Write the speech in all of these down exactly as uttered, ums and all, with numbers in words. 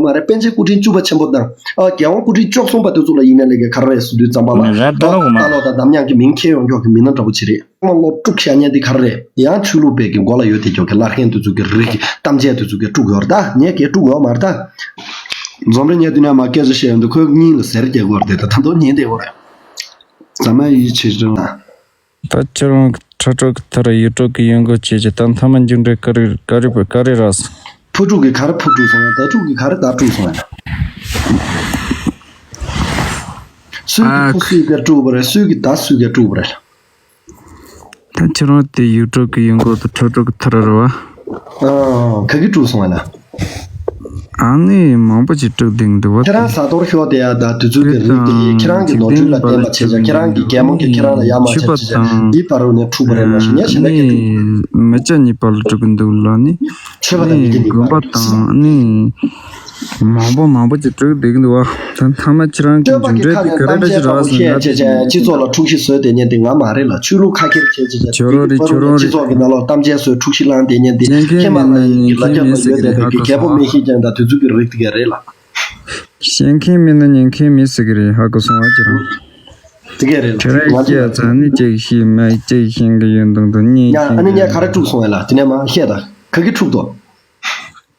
མ་རེད། པཎ་ཆེན་སྐུ་ཕྲེང་བཅུ་པ་ཆེན་པོ་དང་། ཨ། རྒྱལ་དབང་སྐུ་ཕྲེང་བཅུ་གསུམ་པ་དེ་ཚོ་ལ་ཡིན་ན་ལས་ཀའི་ག་རེ་རེད་ཟེར་དུས་ཙམ་པ་ལ། ད་ལྟ་ལོ་གོ་མ། ལྟ་ལོག་དང་འདམ་ཉག་གི་མིང་ཁྱེར་ཡོང་ཀྱོག་གི་མི་སྣ་འདྲ་པོ་ཅིག་རེད། ཚང་མ་སློབ་དཀྲུག་བཞག་མཁན་དེ་ག་རེ་རེད། ཡང་ཆོས་ལུགས་པའི་གི་མགོ་ལ་ཡོད་དེ་ཀྱོག་གི་བླ་རྒན་དེ་ཚོ་གི་རིགས་ཀྱི་གཏམ་འཆལ་དེ་ཚོ་གི་དཀྲུག་ཡོད་རེད། ད་ངས་གས་དཀྲུག་ཡོད་མ་རེད་ད། འཛོམས་རིང་ཉལ་དུས་ནས་མ་སྐད་ཆ་བཤད་ཡོང་དུས་ཁོའི་སྙིང་ལ་ཟེར་རྒྱག་གི་ཡོད་རེད། ད་ད་དུང་ཉན་བསྡད་ཡོད་རེད། ཟ་མ་ཡིད་ཆེས་རུང་། ད་ཁྱེད་རང་གི་ཁྲ་ཁྲོག་གི་ཐར་ཡུ་ཊུབ་གི་ཡོང་སྒོ་བྱས་ཀྱི་ད་མཐའ་མ་མཇུག་འབྲས་ག་རེ་ག་རེ་ག་རེ་རག་སོང་། ཕུ་ཕྲུག་གི་ག་རེ་ཕུ་ཕྲུག་སོང་བ། ད་ཕྲུག་གི་ག་རེ་ད་ཕྲུག་སོང་བ། སུས་ཀྱི་ཨ་ཕུ་སུས་ཀྱི་ཕྲུག་པ་རེད། སུས་ཀྱི་ད་སུས་ཀྱི་ཕྲུག་པ་རེད། ད་ཁྱེད་རང་དེ་ཡུ་ཊུབ་གི་ཡོང་སྒོ་དང་ཁྲ་ཁྲོག་གི་ཐར་རེད་བ། ཨ། ག་གི་དཀྲུག་སོང་བ་ལ། ཨ་ནི་མང་པོ་ཅིག་དཀྲུག་བསྡད་འདུག་བ། ཁྱེད་རང་ཟ་ཐོར་ཤོར་དེ་ཡ་ད་དུས་ཚོད་ཀྱི་རིགས་དེ་ཁྱེད་རང་གི་ནོར་འཁྲུལ་ལ་བརྟེན་པ་བྱས་ཙང་། ཁྱེད་རང་གི་རྒན་མོ་གིས་ཁྱེད་རང་ལ་ཡ་མ་བྱས་ཅི་བྱས། འདི་བར་རུ་ནས་འཁྲུག་པ་རེད་མ་གཞི་ངས་བྱས་ན་སྐད་འཁྲུག་མི་སྐྱ་གཉིས་བར་ལ་དཀྲུག་གི་འདུག་ལ་ནི། ཆོས་པ་དང་མི་སྐྱ་གཉིས་བར། དགོན་པ་དང་ནི། མང་པོ་མང་པོ་ཅིག་དཀྲུག་བསྡད་ཀྱི་འདུག་བ། ད་མཐའ་མ་ཁྱེད་རང་གི་སྟོན་པ་མཇུག་གི་འབྲས་ཁ་དེ་ནས་ག་རེ་གཏམ་འདྲ་ཞིག་འཆལ་རག་ལྟ་བུ་སོང་ན་བཤད་བྱས་བྱས་སྤྱི་ཚོགས་ལ་འཁྲུག་གཞི་བཟོས་བསྡད་མཁན་དེ་ང་མ་རེད་ལ། ཆོས་ལུགས་ཁ་ཁྱེར་བྱས་བྱས་བྱས་ཇོ་རོ་རེད། ཇོ་རོ་རེད། སྤྱི་ཚོགས་ཀྱི་ནང་ལོགས་གཏམ་འཆལ་བཟོས་འཁྲུག་གཞི་བསླངས་བསྡད་མཁན་དེ། ཉན་མཁན་ཁྱེད་མ་མེད་ན་ལ་ཉན་ཡིན་གྱི་ལ་མཁན་རྒྱབ་མེད་ལ་ཟེར་ཡོད་གི་རེད། བསྡད་པའི་ཧ་གི་གོ་རྒད་པོ་སོང་ཨ། མེད་ཤེས་ཀྱང་ད་དུས་ཚོད་ཀྱི་རིགས་དེ་ག་རེད་ལ། བཤད་མཁན་མེད་ན་ཉན་མཁན་མེད་ཟེར་གི་རེད། ཧ་གོ་སོང་ཨ་ཁྱེད་རང་། དེ་ག་རེད། ཁྱེད་རང་ང་ཚོ་སྐྱེས་ཚར་ནས་ཅིག་ཤེས་མ་ཅིག་ཤེས་གི་ཡོད་མདོག་མདོག་གཉིས་ཡ་ཤེས་ཨ་ནི་གི་ངས་ག་རེ་ཡོད་དཀྲུག་སོང་བས་ལ། དེ་ནས་མ་བཤད་ད་ག་གི་འཁྲུག་ཏོ།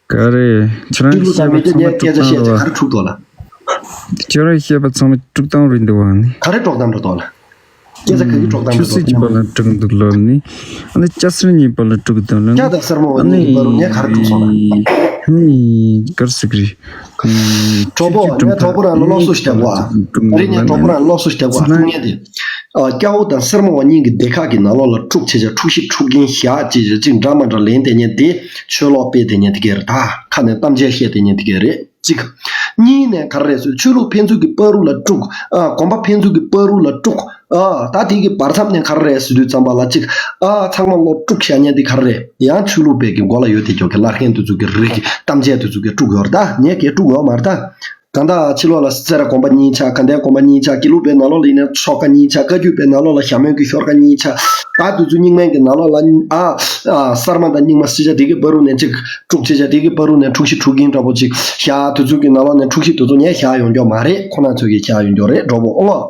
ག་རེ། ཁྱེད་རང་གི་བཤད་པ་ཚང་མ་དཀྲུག་སྟངས་རེད་བ། ཁྱེད་རང་གི་བཤད་པ་ཚང་མ་དཀྲུག་སྟངས་རེད་འདུག་བ་ནི། ག་རེ་དཀྲུག་སྟངས་རེད་འདུག་ལ། སྐད་ཆ་ག་གི་དཀྲུག་སྟངས་རེད་འདུག་ཆུ་སྲིན་གྱི་བར་ལ་དཀྲུག་འདུག་ལ་ནི། ཨ་ནི་སྐྱ་སེར་གཉིས་བར་ལ་དཀྲུག་འདུག་ལ་ནི། སྐྱ་དང་སེར་མོ་གཉིས་ཀྱི་བར་ལ་ངས་ག་རེ་དཀྲུག་སོང་ལ། ནི་ག་རེ་ཟེར་གི་རེད། གྲོགས་པོ་ངས་གྲོགས་པོ་རང་ལ་སློབ་གསོ་ཞིག་རྒྱབ་དགོས་ཨ། ཨ་རེ་ངས་གྲོགས་པོ་རང་ལ་སློབ་གསོ་ཞིག་རྒྱབ་དགོས་ཨ། ཐུག་ངན་དེ། ཨ། སྐྱ་བོ་དང་སེར་མོ་བ་གཉིས་ཀྱི་སྡེ་ཁག་གི་ནང་ལོགས་ལ་དཀྲུག་བྱས་བྱས་འཁྲུག་གཞི་འཁྲུག་གིན་བཞག་ཅེས་བྱས་ཅིག་འདྲ་མ་འདྲ་ལེན་བསྡད་མཁན་དེ་ཆོས་ལོག་སྤེལ་བསྡད་མཁན་དེ་ག་རེད། ད་ཁ་ནས་གཏམ་འཆལ་བཤད་བསྡད་མཁན་དེ་ག་རེད་གཅིག་གཉིས་ནས་ག་རེ་རེད་ཟེར་ཆོས་ལུགས་ཕན་ཚུན་གྱི་བར་རུ་ལ་དཀྲུག་ཨ། དགོན་པ་ཕན་ཚུན་གྱི་བར་རུ་ལ་དཀྲུག་ཨ། ད་དེ་གི་བར་མཚམས་ནས་ག་རེ་རེད་ཟེར་དུས་ཙམ་པ་ལ་གཅིག་ཨ། ཚང་མ་སློབ་དཀྲུག་བཞག་མཁན་དེ་ག་རེ་རེད། ཡང་ཆོས་ལུགས་པའི་གི་མགོ་ལ་ཡོད་དེ་ཀྱོག་གི་བླ་རྒན་དེ་ཚོ་གི་རིགས་ཀྱི་གཏམ་འཆལ་དེ་ཚོ་གི་དཀྲུག་ཡོད་རེད། ད་ངས་གས་དཀྲུག་ཡོད་མ་རེད་ད། ད་ལྟ་ཕྱི་ལོགས་ལ་སེ་ར་དགོན་པ་གཉིས་ཆགས། དགའ་ལྡན་དགོན་པ་གཉིས་ཆགས། དགེ་ལུགས་པའི་ནང་ལོགས་ལ་ཡིན་ན་ཆོལ་ཁ་གཉིས་ཆགས། བཀའ་བརྒྱུད་པའི་ནང་ལོགས་ལ་ཞྭ་མོ་གི་ཤོར་ཁ་གཉིས་ཆགས། ད་དུས་ཚོད་རྙིང་མའི་གི་ནང་ལོགས་ལ་ཨ་ཨ་གསར་མ་དང་རྙིང་མ་སྲིད་ཆགས། དེ་གི་བར་རུ་ནས་གཅིག་དཀྲུག་བྱེད་ཆགས། དེ་གི་བར་རུ་ནས་འཁྲུག་གཞི་འཁྲུག་གིན་འདྲ་པོ་ཅིག་བཞག་དུས་ཚོད་ཀྱི་ནང་ལོགས་ནས་འཁྲུག་གཞི་དེ་ཚོ་ངས་བཞག་ཡོང་ཀྱོག་མ་རེད། ཁོ་ན་ཚོས་ཀྱིས་བཞག་ཡོང་ཀྱོག་རེད། གྲོགས་པོ་ཨོ།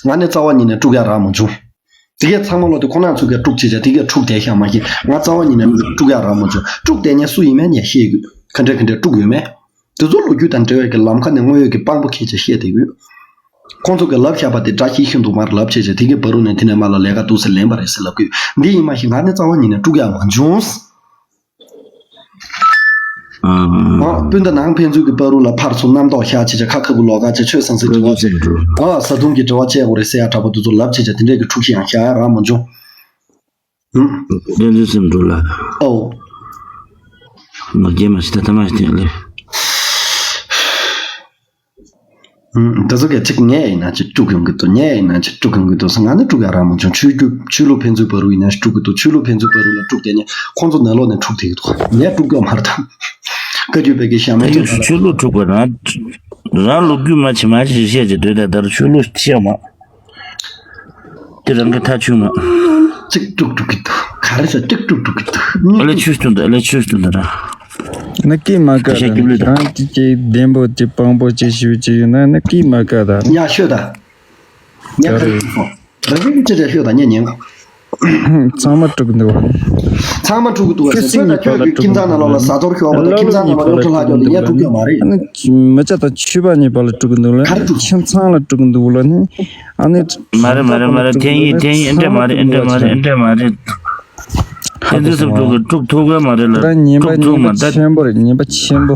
ང་ནི་རྩ་བ་ཉིད་ནས་དཀྲུག་ཡག་རག་མ་བྱུང་། དེ་གས་ཚང་མ་ལོ་དེ་ཁོ་ན་ཚོ་གས་དཀྲུག་བྱེད་ཆགས། དེ་གས་འཁྲུག་བསྡད་ཤག་མ་གཞི་ང་རྩ་བ་ཉིད་ནས་དཀྲུག་ཡག་རག་མ་བྱུང་། དཀྲུག་བསྡད་མཁན་སུ་ཡིན་མིན་ངས་ཤེས་ཡོད། ག་འདྲ་ག་འདྲ་དཀྲུག་ཡོད་མེད། དེ་ཚོ་ལོ་རྒྱུས་དང་འབྲེལ་བའི་གི་ལམ་ཁ་ནས་དངོས་ཡོད་ཀྱི་དཔང་པོ་ཁྱེད་ཅག་བཤད་བསྡད་ཡོད། ཁོང་ཚོ་གིས་ལབ་བཞག་པ་དེ་འདྲ་ཞིག་ཤིན་ཏུ་མར་ལབ་བྱས་བྱས། དེ་གི་བར་རུ་ནས་དེ་ནས་མར་ལ་ལས་ཀ་འདུག་ཟེར་ལན་པ་རེད་ཟེར་ལབ་གི་ཡོད། འདི་ཡིན་མ་གཞི་ང་ནི་རྩ་བ་ཉིད་ནས་དཀྲུག་ཡག་མ་བྱུང་། ཨ། སྤུན་ཟླ་ནང་ཕན་ཚུན་གྱི་བར་རུ་ལ་ཕར་ཚུར་རྣམ་རྟོག་བཞག་བྱས་བྱས། ཁ་ཁ་བུ་ལོག་ག་བྱས། ཆོས་ཟང་ཟིང་དྲི་བ། ཨ། བཟའ་བཏུང་གི་དྲི་བ་བྱེད་དགོས་རེད་ཟེར་ཡག་འདྲ་པོ་དེ་ཚོ་ལབ་བྱས་བྱས། དེ་འདྲས་ཀྱི་འཁྲུག་གཞི་ཡང་བཞག་ཡག་རག་མ་བྱུང་། ཨུམ། བསྟན་འཛིན་སེམས་འགྲོ་ལ། ཨོ། ང་རྒྱལ་མ་ཞིག་ད་ཐ་མ་ཞིག་ལས། ཨུམ། དེ་ཚོ་གས་གཅིག་ངས་ཡིན་ན་གཅིག་དཀྲུག་ཡོང་གི་འདུག་ངས་ཡིན་ན་གཅིག་དཀྲུག་ཡོང་གི་འདུག་ང་ནི་དཀྲུག་ཡག་རག་མ་བྱུང་། ཆོས་རྒྱུད་ཆོས་ལུགས་ཕན་ཚུན་བར་རུ་ཡིན་ན་དཀྲུག་གི་འདུག་ཆོས་ལུགས་ཕན་ཚུན་བར་རུ་ལ་དཀྲུག་བསྡད་མཁན་ཁོང་ཚོ་ནང་ལོགས་ནས་དཀྲུག་བསྡད་ཀྱི་འདུག་ངས་དཀྲུག་ཡག་མ་རེད་ད། བཀའ་བརྒྱུད་པའི་གི་ཞྭ་མོའི་ད་ཡོད་ཚོ་ཆོས་ལུགས་དཀྲུག་པ་རང་རང་ལོ་རྒྱུས་མ་བྱེད་མ་བྱེད་བཤད་ཀྱི་འདུག་ད་ལྟར་ཆོས་ལུགས་བཤད་མ། དེ་རང་གི་ཐག་ཆོད་མ། གཅིག་དཀྲུག་དཀྲུག་གི་འདུག་ག་རེ་ཟེར། གཅིག་དཀྲུག་དཀྲུག་གི་འདུག་ཨ་ལེ་ཆོས་སྟོན་དང་། ཨ་ལེ་ཆོས་སྟོན་དང་ར། ནི་སྐད་མ་དགའ་ད་ནི་རང་གི་སྐད་ལྡན་པོ་ཅིག་དཔང་པོ་ཅིག་ཞུ་ཅིག་ཡོད་ན་ནི་སྐད་མ་དགའ་ད། ཡ་ཤོད་ད། ངས་ཁ་རེ་ཅིག་སོང་། རང་གི་ཅི་ཅི་ཤོད་ད་ངས་ཉན་གོ། ཚང་མ་དཀྲུག་འདུག་བ། ཚང་མ་དཀྲུག་གི་འདུག་བ་ཟེར། ཁྱོད་ད་ཁྱོད་ཀྱི་ཁྱིམ་ཚང་ནང་ལོགས་ལ་བཟའ་ཐོར་ཤོར་བ་དང་ཁྱིམ་ཚང་ནང་ལ་གནོད་འཚེ་ལྷག་ཀྱོག་དེ་ངས་དཀྲུག་ཀྱོག་མ་རེད། ཨ་ནི་མི་སྐྱ་དང་ཆོས་པ་གཉིས་བར་ལ་དཀྲུག་གི་འདུག་ལ། ག་རེ་དཀྲུག་ཁྱིམ་ཚང་ལ་དཀྲུག་གི་འདུག་ལ་ནི། ཨ་ནི། མ་རེད་མ་རེད་མ་རེད། འཐེན་ཡིན་འཐེན་ཡིན། འདྲ་མ་རེད། འདྲ་མ་རེད། འདྲ་མ་རེད། ཧ་གོ་སོང་། བསྟན་འཛིན་སེམས་འགྲོ་གི་དཀྲུག་ཐུབ་གི་མ་རེད་ལ། ཁྱེད་རང་ཉན་པ་དཀྲུག་ཐུབ་མ་ཉན་པ་ད། ཆེན་པོ་རེད། ཉན་པ་ཆེན་པོ།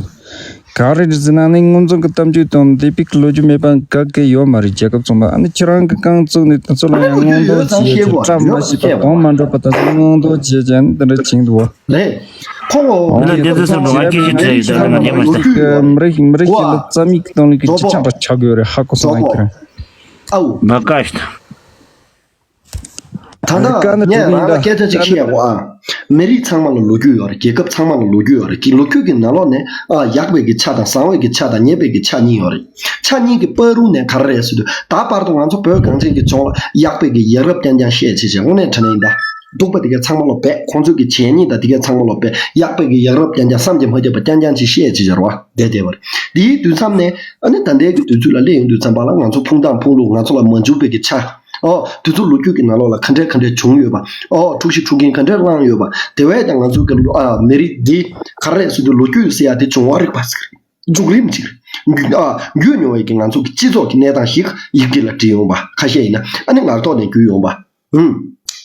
ག་རེ་རེད་ཟེར་ན་ནི་སྔོན་བྱུང་གི་གཏམ་རྒྱུད་དང་འདས་པའི་གི་ལོ་རྒྱུས་མེད་པ་ག་གེ་ཡོད་མ་རེད། རྒྱལ་ཁབ་ཚང་མ་ཨ་ནི་ཁྱེད་རང་གི་རྐང་བཙུགས་ནས་དེ་ཚོ་ལ་ཡང་སྔོན་འདོན་བྱས་ཀྱི་བཀྲ་མ་ཤིས་པ་གདོང་མ་འགྲོ་པ་དེ་ཚོ་སྔོན་འདོན་བྱས་ཀྱི་ཨ་ནི་དེ་འདྲ་བྱེད་འདུག་བ། ལས། ཁོ་བོ་ཨ་ནི་བསྟན་འཛིན་སེམས་འགྲོ་ང་སྐད་ཆ་དྲིས་ཡོད་ད་ལ་ང་རྒྱལ་མ་ཞིག་ད། མི་རིགས་མི་རིགས་ཤིག་ལ་རྩ་མེད་ཀྱི་སྟེང་ལ་གི་ཅི་ཆགས་པ་ཆགས་དགོས་རེད། ཧ་གོ་སོང་ང་ཁྱེད་རང་། ཨའུ། ད་ལྟ་ཀ་ནི་ངས་དྲུག་གི་རང་ལ་ཡིན་ད། སྐད་ཆ་ཅིག་བཤད་ཡ་གོ་ཨ། མི་རིགས་ཚང་མ་ལ་ལོ་རྒྱུས་ཡོད་རེད། རྒྱལ་ཁབ་ཚང་མ་ལ་ལོ་རྒྱུས་ཡོད་རེད། ཀྱི་ལོ་རྒྱུས་ཀྱི་ནང་ལོགས་ནས་ཨ་ཡག་པའི་གི་ཆ་དང་བཟང་བའི་གི་ཆ་དང་ཉེས་པའི་གི་ཆ་གཉིས་ཡོད་རེད། ཆ་གཉིས་ཀྱི་བར་རུ་ནས་ག་རེ་རེད་ཟེར་དུས་ད་བར་དུ་ང་ཚོ་བོད་གངས་ཅན་གྱི་ལྗོངས་ལ་ཡག་པའི་གི་ཡ་རབས་རྐྱང་རྐྱང་བཤད་བྱས་བྱས་དངོས་གནས་དྲང་གནས་ཡིན་ད། སྡུག་པ་དེ་གས་ཚང་མ་ལོ་བས། ཁོང་ཚོས་ཀྱི་བྱས་ཉེས་དང་དེ་གས་ཚང་མ་ལོ་བས། ཡག་པའི་གི་ཡག་རབས་རྐྱང་རྐྱང་བསམ་གྱིས་མ་ཁྱབ་པ་རྐྱང་རྐྱང་ཅིག་བཤད་ཅིག་བྱ་རོགས་བསྡད་བསྡད་པ་རེད། དེའི་དུས་མཚམས་ནས་ཨ་ནི་ད་ལྟའི་གི་དུས་ཚོད་ལ་སླེབས་ཡོང་དུས་ཙམ་པ་ལ་ང་ཚོ་ཕུང་དང་ཕུང་ལུགས། ང་ཚོ་ལ་མ་འཇུག་པའི་གི་ཆ། ཨོ། དུས་ཚོད་ལོ་རྒྱུས་ཀྱི་ནང་ལོགས་ལ་ག་འདྲས་ག་འདྲས་བྱུང་ཡོད་པ། ཨོ། འཁྲུག་གཞི་འཁྲུག་རྐྱེན་ག་འདྲས་བསླངས་ཡོད་པ། དེ་བས་ཀྱང་ང་ཚོ་གི་ཨ་མི་རིགས་འདི་ག་རེ་རེད་ཟེར་དུས་ལོ་རྒྱུས་ཟེར་ཡ་དེ་བྱུང་བ་རིག་པ་ཟེར། འཇུག་རིམ་གཅིག་རེད། ཨ། བརྒྱུད་མྱོང་བའི་གི་ང་ཚོ་གི་སྤྱི་ཚོགས་ཀྱི་གནས་སྟངས་ཤིག་ཡི་གེ་ལ་བྲིས་ཡོང་བ་ཁ་ཤས་ཡིན་ན། ཨ་ནི་ངག་ཐོག་ནས་བརྒྱུད་ཡོང་བ། ཨུམ།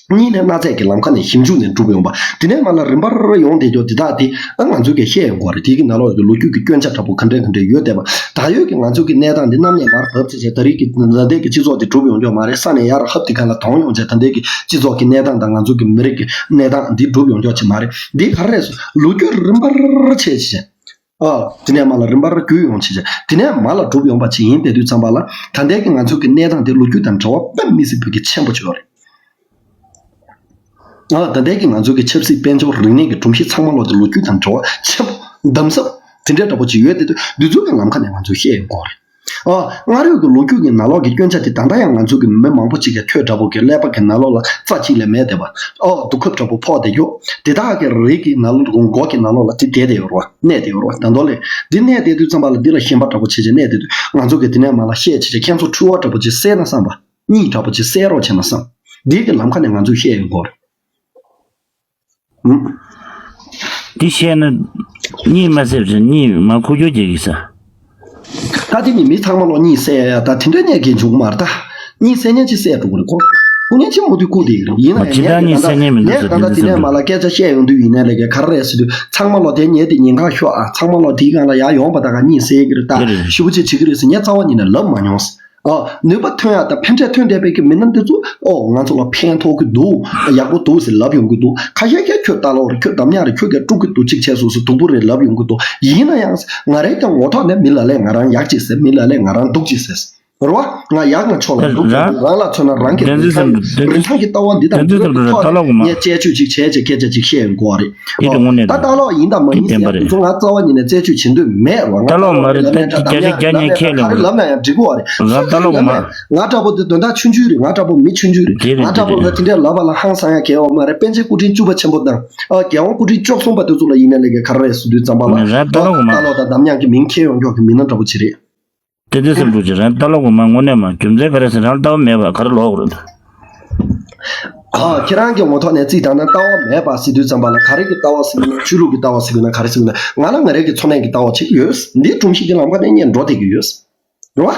གཉིས་ནས་གནའ་རྫས་ཀྱི་ལམ་ཁ་ནས་ཞིབ་འཇུག་ནས་གྲུབ་ཡོང་བ། དེ་ནས་མར་ལ་རིམ་པར་ཡོང་བསྡད་རྒྱུ་འདི་དག་དེ་ཨ་ང་ཚོས་ཀྱིས་བཤད་ཡོང་གི་རེད། དེའི་གི་ནང་ལོགས་ཀྱི་ལོ་རྒྱུས་ཀྱི་སྐྱོན་ཆ་འདྲ་པོ་ག་འདྲས་ག་འདྲས་ཡོད་བསྡད་པ། ད་ཡོད་ཀྱི་ང་ཚོ་གི་གནས་སྟངས་འདི་གནམ་ནས་མར་བབས་ཚེ་བྱས་ད་རེས་ཀྱི་ད་ལྟའི་གི་སྤྱི་ཚོགས་དེ་གྲུབ་ཡོང་རྒྱུ་མ་རེད། ས་ནས་ཡར་ཧབ་དེ་ག་ལ་དོང་ཡོང་བྱས་ད་ལྟའི་གི་སྤྱི་ཚོགས་ཀྱི་གནས་སྟངས་དང་ང་ཚོ་གི་མི་རིགས་ཀྱི་གནས་སྟངས་འདི་གྲུབ་ཡོང་རྒྱུ་ཅིག་མ་རེད། འདི་ག་རེ་རེད་ཟེར་ལོ་རྒྱུས་རིམ་པར་བྱས་བྱས། ཨ། དེ་ནས་མར་ལ་རིམ་པར་བརྒྱུད་ཡོང་བྱས་བྱས། དེ་ནས་མར་ལ་གྲུབ་ཡོང་པ་ཅིག་ཡིན་བསྡད་དུས་ཙམ་པ་ལ། ད་ལྟའི་གི་ང་ཚོ་གི་གནས་སྟངས་དེ་ལོ་རྒྱུས་དང་འབྲེལ་བ་དཔེ་མི་སྲིད་པའི་གི་ཆེན་པོ་ཅིག་ཡོད་རེད། ཨ། ད་ལྟའི་གི་ང་ཚོ་གི་ཆབ་སྲིད་དཔལ་འབྱོར་རིག་གནས་ཀྱི་སྒྲོམ་གཞི་ཚང་མ་ལོག་དེ་ལོ་རྒྱུས་དང་འབྲེལ་བ་ཆེན་པོ་གདམ་གསབ་དེ་འདྲའི་འདྲ་པོ་ཅིག་ཡོད་བསྡད་དུས། འདི་ཚོ་གི་ལམ་ཁ་ནས་ང་ཚོས་བཤད་ཡོང་གི་རེད། ཨ། སྔར་ཡོད་ཀྱི་ལོ་རྒྱུས་ཀྱི་ནང་ལོགས་ཀྱི་སྐྱོན་ཆ་དེ་ད་ལྟ་ཡང་ང་ཚོ་གི་མི་མང་པོ་ཅིག་གི་ཁྱོད་འདྲ་པོ་གི་ཀླད་པ་གི་ནང་ལོགས་ལ་རྩ་གཅིག་ལས་མེད་བསྡད་པ། ཨོ། སྡུག་ཁབ་འདྲ་པོ་ཕོག་བསྡད་རྒྱུ། དེ་དག་གི་རིགས་ཀྱི་ནང་ལོགས་མགོ་གི་ནང་ལོགས་ལ་དེ་བསྡད་བསྡད་ཡོད་རེད་པ། གནས་བསྡད་ཡོད་རེད་པ། ད་མདོ་ལས། འདི་གནས་བསྡད་དུས་ཙམ་པ་ལ་འདི་ལ་ཞེན་པ་འདྲ་པོ་བྱེད་བྱེད་གནས་བསྡད་དུས། ང་ཚོ་གི་དེ་ནས་མར་ལ་བཤད་བྱེད་བྱེད་ཁྱེད་ཚོ་འཁྲུལ་བ་འདྲ་པོ་ཅིག་སེལ་ན་བསམ་པ། གཉིད་འདྲ་པོ་ཅིག་སད་རོགས་བྱས་ན་བསམ། འདིའི་གི་ལམ་ཁ་ནས་ང་ཚོས་བཤད་ཡོང་གི་རེད། ཨུམ། འདི་བཤད་ན་གཉིད་མ་སད་བྱས་གཉིད་མ་ཁུག་ཀྱོག་བྱེད་ཀྱི་ས། ད་དེ་ནི་མི་ཚང་མ་ལོ་གཉིད་སད་ཡ་ད་དེ་འདྲ་གནས་གལ་བྱུང་མ་རེད་ད། གཉིད་སད་ཉན་ཅིག་སད་འགྲོ་གི་རེད་ཁོ། ཁུག་ཉན་ཅིག་མུ་མཐུད་ཁུག་བསྡད་ཀྱི་རེད། ཡིན་ན་ཡང་ངས་ད་ལྟ་ངས་ད་ལྟ་དེ་ནས་མར་ལ་སྐད་ཆ་བཤད་ཡོང་དུས་ཡིན་ནའི་ལས་ཀ་ག་རེ་རེད་ཟེར་དུས། ཚང་མ་ལོ་དེ་ཉལ་དེ་ཉིན་གང་ཤོག་ཨ། ཚང་མ་ལོ་དེའི་སྒང་ལ་ཡར་ཡོང་པ་ད་ག་གཉིད་སད་ཀྱི་རེད་ད། ཞེ་པོ་ཅིག་བྱེད་ཀྱི་རེད་ཟེར་ངས་རྩ་བ་ཉིད་ནས་ལབ་མ་མྱོང་། ཨོ། ནུས་པ་ཐོན་ཡག་དང་ཕན་འབྲས་ཐོན་བསྡད་པའི་གི་མི་སྣ་འདི་ཚོ། ཨོ། ང་ཚོ་ལ་ཕན་ཐོགས་ཀྱི་འདུག་ཡག་པོ་འདུག་ཟེར་ལབ་ཡོང་གི་འདུག་ཁ་ཤས་ཀྱིས་ཁྱོད་ལྟ་ལོག་རེད། ཁྱོད་གདམ་ཉག་རེད། ཁྱོད་ཀྱིས་དཀྲུག་གི་འདུག་ཅིག་བྱས་སོང་ཟེར་སྡུག་པོ་རེད་ལབ་ཡོང་གི་འདུག་ཡིན་ན་ཡང་ང་རའི་ཀྱང་ངོ་ཐོག་ནས་མི་ལ་ལས་ང་རང་ཡག་ཅིག་ཟེར། མི་ལ་ལས་ང་རང་སྡུག་ཅིག་ཟེར། རེད་བ། ང་ཡག་ན་ཆོག་ལ་སྡུག་ཀྱང་རང་ལ་མཚོན་ན་རང་གི་རིན་ཐང་། རིན་ཐང་གི་ལྟ་བ་འདི་དང་འདི་ཚོ་གི་ཐོག་ནས་ངས་དཔྱད་བརྗོད་ཅིག་བྱས་བྱས་སྐད་ཆ་ཅིག་བཤད་ཡོང་གི་རེད། དེ་དངོས་གནས་ད་ལྟ་ལོག་ཡིན་དང་མ་ཡིན་ཟེར་ཡ་དེ་ཚོ་ང་རྩ་བ་ཉིད་ནས་རྩད་གཅོད་བྱེད་འདོད་མེད་རོ། ང་ལྟ་ལོག་མ་རེད། ད་སྐད་ཆ་རྒྱག་མཁན་ཁྱེད་ལ་རེད། ལབ་ན་ཡང་འགྲིག་གི་རེད། ང་ལྟ་ལོག་མ། ང་འདྲ་པོ་དེ་དོན་དག་ཆུང་ཆུང་རེད། ང་འདྲ་པོ་མི་ཆུང་ཆུང་རེད། དེ་རེད། ང་འདྲ་པོ་དེ་རེད། ལ་དེ་འདྲས་ལབ་པ་ལ་ཧང་སང་ཡ་གལ་བ་མ་རེད། པཎ་ཆེན་སྐུ་ཕྲེང་བཅུ་པ་ཆེན་པོ་དང་། ཨ། རྒྱལ་དབང་སྐུ་ཕྲེང་བཅུ་གསུམ་པ་དེ་ཚོ་ལ་ཡིན་ན་ལས་ཀ་ག་རེ་རེད་ཟེར་དུས་ཙམ་པ་ལ། ང་ལྟ་ལོག་མ། ལྟ་ལོག་དང་གདམ་ཉག་གི་མིང་ཁྱེར་ཡོང་མཁན་གྱི་མི་སྣ་འདྲ་པོ་ཅིག་རེད། དེ་དེ་སེམས་འགྲོ་ཅིག་རང་ལྟ་ལོག་གོ་མ། དངོས་གནས་མ་རྒྱུ་མཚན་ག་རེ་ཟེར་རང་ལྟ་བ་མེད་པ་ག་རེ་ལོག་རེད། ཨ། ཁྱེད་རང་གི་ངོ་ཐོག་ནས་རྩིས་བཏང་ན་ལྟ་བ་མེད་པ་ཟེར་དུས་ཙམ་པ་ལ་ག་རེ་གི་ལྟ་བ་ཟེར་གི་ན། ཆོས་ལུགས་ཀྱི་ལྟ་བ་ཟེར་གི་ན། ག་རེ་ཟེར་གི་ན། ང་ལ་ང་རང་གི་འཚོ་གནས་ཀྱི་ལྟ་བ་ཅིག་ཡོད། འདིའི་སྒྲོམ་གཞི་གི་ལམ་ཁ་ནས་ངས་འགྲོ་བསྡད་ཀྱི་ཡོད། རེད་བ།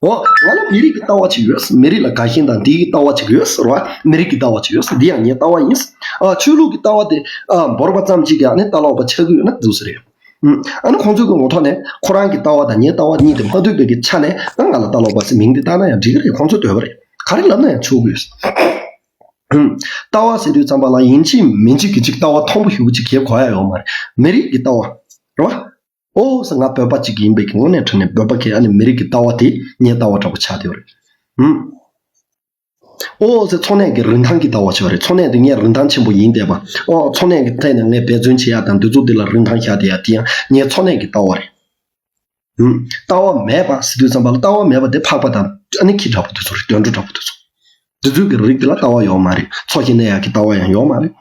འོ། ང་ལ་མི་རིགས་ཀྱི་ལྟ་བ་ཅིག་ཡོད། མི་རིགས་ལ་དགའ་ཞེན་དང་འདི་གི་ལྟ་བ་ཅིག་ཡོད། རེད་བ། མི་རིགས་ཀྱི་ལྟ་བ་ཅིག་ཡོད། འདི་ཡང་ངའི་ལྟ་བ་ཡིན། ཨ། ཆོས་ལུགས་ཀྱི་ལྟ་བ་དེ། ཨ། འབོར་བ་ཙམ་ཅིག་གིས་ནི་ལྟ་ལོག་པ་ཆགས་ཀྱི་ཡོད་ན་འདུག་ས་རེད། ཨ་ནི་ཁོང་ཚོའི་གི་ངོ་ཐོག་ནས་ཁོ་རང་གི་ལྟ་བ་དང་ངའི་ལྟ་བ་གཉིས་དེ་མ་ལྟོས་པའི་གི་ཆ་ནས། ཨ། ང་ལ་ལྟ་ལོག་པ་ཟེར་མིང་དེ་བཏགས་ན་ཡང་འགྲིག་གི་རེད། ཁོང་ཚོ་འདོད་པ་རེད། ག་རེ་ལབ་ན་ཡང་ཆོག་གི་ཡོད། ཨ། ལྟ་བ་ཟེར་དུས་ཙམ་པ་ལ་ཡིན་གཅིག་མིན་གཅིག་གི་ཅིག་ལྟ་བ་མཐོན་པོ་ཞེ་པོ་ཅིག་གེབ་གོ་ཡ་ཡོད་མ་རེད། མི་རིགས་ཀྱི་ལྟ་བ། རེད་བ། ཨོ་ཟེར། ང་བོད་པ་ཅིག་ཡིན་པའི་གི་ངོས་ནས་དྲན་ནས་བོད་པ་གི་ཨ་ནི་མི་རིགས་ཀྱི་ལྟ་བ་དེ་ངའི་ལྟ་བ་འདྲ་པོ་ཆགས་བསྡད་ཡོད་རེད། ཨ། ཨོ་ཟེར། འཚོ་གནས་ཀྱི་རིན་ཐང་གི་ལྟ་བ་ཆགས་རེད། འཚོ་གནས་དེ་ངས་རིན་ཐང་ཆེན་པོ་ཡིན་བསྡད་པ། ཨོ། འཚོ་གནས་ཀྱི་ཐད་ནས་ངས་འབད་བརྩོན་བྱེད་ཡ་དང་འདི་ཚོ་འདི་ལ་རིན་ཐང་བཞག་བསྡད་ཡ་དེ་ཡང་ངའི་འཚོ་གནས་ཀྱི་ལྟ་བ་རེད། ཨུམ། ལྟ་བ་མེད་པ་ཟེར་དུས་ཙམ་པ་ལ་ལྟ་བ་མེད་པ་དེ་འཕགས་པ་དང་ཨ་ནི་ཁྱི་འདྲ་པོ་དེ་ཚོ་རེད། དུད་འགྲོ་འདྲ་པོ་དེ་ཚོ། དེ་ཚོའི་གི་རིགས་དེ་ལ་ལྟ་བ་ཡོད་མ་རེད། འཚོ་ཞིང་གནས་ཡག་གི་ལྟ་བ་ཡང་ཡོད་མ་རེད།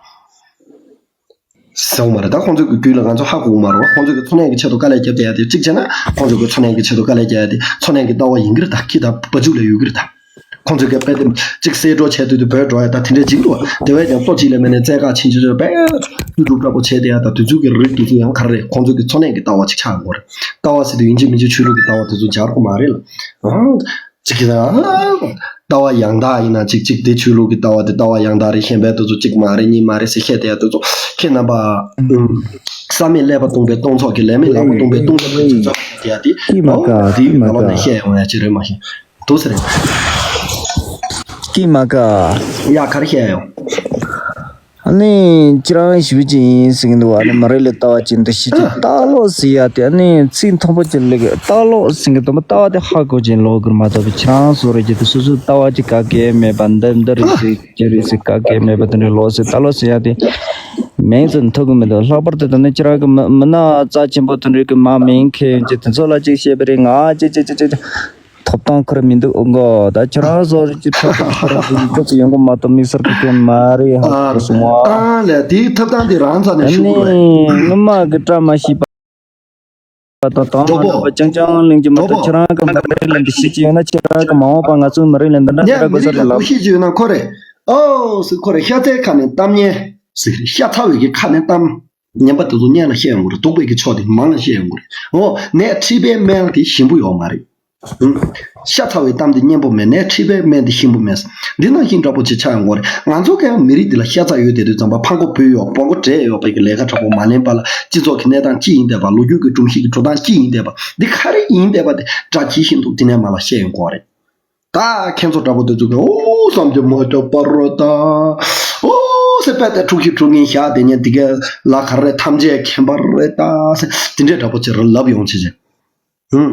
ཟེར་བ་མ་རེད། ད་ཁོང་ཚོའི་གི་རྒྱུད་ལ་ང་ཚོ་ཧ་གོ་གི་མ་རེད་བ། ཁོང་ཚོའི་གི་འཚོ་གནས་ཀྱི་ཆེད་དུ་དཀའ་ལས་བརྒྱབ་བསྡད་ཡ་དེ་གཅིག་བྱས་ན། ཁོང་ཚོའི་གི་འཚོ་གནས་ཀྱི་ཆེད་དུ་དཀའ་ལས་བརྒྱབ་ཡ་དེ་འཚོ་གནས་ཀྱི་ལྟ་བ་ཡིན་གི་རེད། ད་ཁྱི་དང་བ་ཕྱུགས་ལ་ཡོད་གི་རེད། ད་ཁོང་ཚོའི་གི་དཔེ་དེ་གཅིག་གསེད་འགྲོ་བྱས་དུས་དུ་བོད་འགྲོ་ཡ་ད་དེ་འདྲས་ཅིག་འདུག་བ། དེ་བས་ཀྱང་ལྟོ་གཅིག་ལས་མེད་ནས་རྩེད་ཁ་ཕྱིན་ཆད་དཔེ་ཀླུ་སྒྲུབ་འདྲ་པོ་བྱས་བསྡད་ཡ་ད་དེ་ཚོའི་གི་རིགས་དེ་ཚོ་ཡང་ག་རེ་རེད། ཁོང་ཚོའི་གི་འཚོ་གནས་ཀྱི་ལྟ་བ་ཅིག་ཆགས་དགོས་རེད། ལྟ་བ་ཟེར་དུས་ཡིན་གཅིག་མིན་གཅིག་ཆོས་ལུགས་ཀྱི་ལྟ་བ་དེ་ཚོ་སྦྱར་དགོས་མ་རེད་ལ། ཨང་། ཅིག་གི་ད། ལྟ་བ་ཡང་དག་ཡིན་ན་ཅིག་ཅིག་དེ་ཆོས་ལུགས་ཀྱི་ལྟ་བ་དེ་ལྟ་བ་ཡང་དག་རེད། གཞན་པའི་དེ་ཚོ་ཅིག་མ་རེད་གཉིས་མ་རེད་ཟེར་བཤད་བསྡད་ཡ་དེ་ཚོ་ཁྱེད་རྣམ་པ། ཨུམ། བསམ་མེད་ཀླད་པ་སྟོང་པའི་སྟོང་ཚོགས་ཀྱི་ལས་མེད་ལག་པ་སྟོང་པའི་སྟོང་ཚོགས་ཀྱི་ཅིག་ཚོགས་བསྡད་ཡ་དེ། ཀྱི་མ་ཀ་ཀྱི་མ་ཀ་ནང་ལོགས་ནས་བཤད་ཡོང་ཡ་ཅིག་རེད་མ་གཞི། འདུག་ཟེར་རེད། ཀྱི་མ་ཀ་ཡ་ག་རེ་བཤད་ཡོང་། ཨ་ནི་ཁྱེད་རང་ཞུ་ཅིག་ཡིན་ཟེར་གྱི་འདུག་ཨ་ནི་མ་རེད་ལ་ལྟ་བ་ཅིག་འདི་ཤི་ཅིག་ལྟ་ལོག་ཟེར་ཡ་དེ། ཨ་ནི་ཚིག་མཐོན་པོ་ཅིག་ལེགས། ལྟ་ལོག་ཟེར་གྱི་འདུག་མ། ལྟ་བ་དེ་ཧ་གོ་ཅིག་ལོག་གི་མ་གཏོགས་པའི་ཁྱེད་རང་བཟོ་རེད་ཀྱི་དེ་སོ་སོའི་ལྟ་བ་ཅིག་ག་གེ་མེད་པ་འདི་འདི་རེད་ཟེར་ཅི་རེད་ཟེར་ག་གེ་མེད་པ་དེ་འདྲའི་ལོག་ཟེར་ལྟ་ལོག་ཟེར་ཡ་དེ་མིང་ཙམ་ཐོགས་གི་མི་འདུག་ལྷག་པར་དུ་ད་ནི་ཁྱེད་རང་གི་མི་མི་སྣ་རྩ་ཆེན་པོ་དེ་འདྲའི་གི་མ་མིང་འཁྱེར་ཡོང་ཅིག་དེ་ཚོ་ལ་ཅིག་བཤད་པ་རེད། ང་ཅིག་ཅིག་ཅིག་ཅིག་ཐོབ་ཐང་ཁུར་མི་འདུག་ཨོ་གོ། ད་ཁྱེད་རང་བཟོ་རིགས་ཀྱི་ཐོབ་ཐང་ཁུར་ཡོང་གི་མ་གཏོགས་དམིགས་བསལ་གྱི་སྐྱོན་མ་རེད་ཧ་གོ་སོང་བ། ཨ་ལས་དེའི་ཐོབ་ཐང་དེ་རང་རྩ་ནས་ཤུགས་དགོས་རེད། སྔོན་མ་གི་བཀྲ་མ་ཤིས་པ་དང་དང་མ་འགྲོ་པ་རྣམ་པ་རྐྱང་རྐྱང་གླེང་གི་མ་གཏོགས། ཁྱེད་རང་གི་མི་རིགས་ལ་འདི་ཤེས་ཀྱི་ཡོད་ན། ཁྱེད་རང་གི་མ་འོངས་པ་ང་ཚོའི་མི་རིགས་ལ་འདི་འདྲ་འདི་འདྲ་དགོས་ས་རེད་ལབ། ཤེས་ཀྱི་ཡོད་ན་ཁོ་རེད། ཨོ་སི་ཁོ་རེད། ཤ་ཚའི་ཁ་ནས་གཏམ་སྙན་ཟེར་གི་རེད། ཤ་ཚ་བའི་གི་ཁ་ནས་གཏམ། ངན་པ་དེ་ཚོ་སྙན་ལ་བཤད་ཡོང་གི་རེད། སྡུག་པའི་གི་ཕྱོགས་དེ་མང་ལ་བཤད་ཡོང་གི་རེད། འོ་ནད་མཁྲིས་པའི་སྨན་དེ་ཞིམ་པོ་ཡོད་མ་རེད། ཤ་ཚ་བའི་གཏམ་དེ་སྙན་པོ་མེད། ནད་མཁྲིས་པའི་སྨན་དེ་ཞིམ་པོ་མེད། འདི་ནང་བཞིན་འདྲ་པོ་ཅིག་ཆགས་ཡོང་གི་རེད། ང་ཚོ་ག་ཡང་མི་རིགས་འདི་ལ་ཤ་ཚ་ཡོད་དེ་དུས་ཙམ་པ་ཕང་པོ་བུད་ཡོད་པོ་གོ་འདྲེས་ཡོད་པའི་གི་ལས་ཀ་འདྲ་པོ་མ་ལེན་པ་ལ་སྤྱི་ཚོགས་ཀྱི་གནས་སྟངས་ཅི་ཡིན་བསྡད་པ། ལོ་རྒྱུས་ཀྱི་སྒྲོམ་གཞི་གི་འགྲོ་སྟངས་ཅི་ཡིན་བསྡད་པ། འདི་ག་རེ་ཡིན་བསྡད་པ་དེ་སྒྲ་ཇི་བཞིན་དུ་འདི་ནས་མར་ལ་བཤད་ཡོང་གི་རེད། ད་ཁྱེད་ཚོ་འདྲ་པོ་དེ་ཚོ་གིས་ཨོ་བསམ་གྱི་མ་ཐུབ་པ་རེད་ད། ཨོ་ཟེར་དཔེ་དེ་འཁྲུག་གཞི་འཁྲུག་ངན་བཞག་དེ་ཉིན་དེ་ག་ལ་ག་རེ་ཐམས་ཅད་མཁྱེན་པ་རེད་ད་ཟེར་དེ་འདྲའི་འདྲ་པོ་ཅིག་རེད་ལབ་ཡོང་བྱེད་ཅིག་ཧུམ།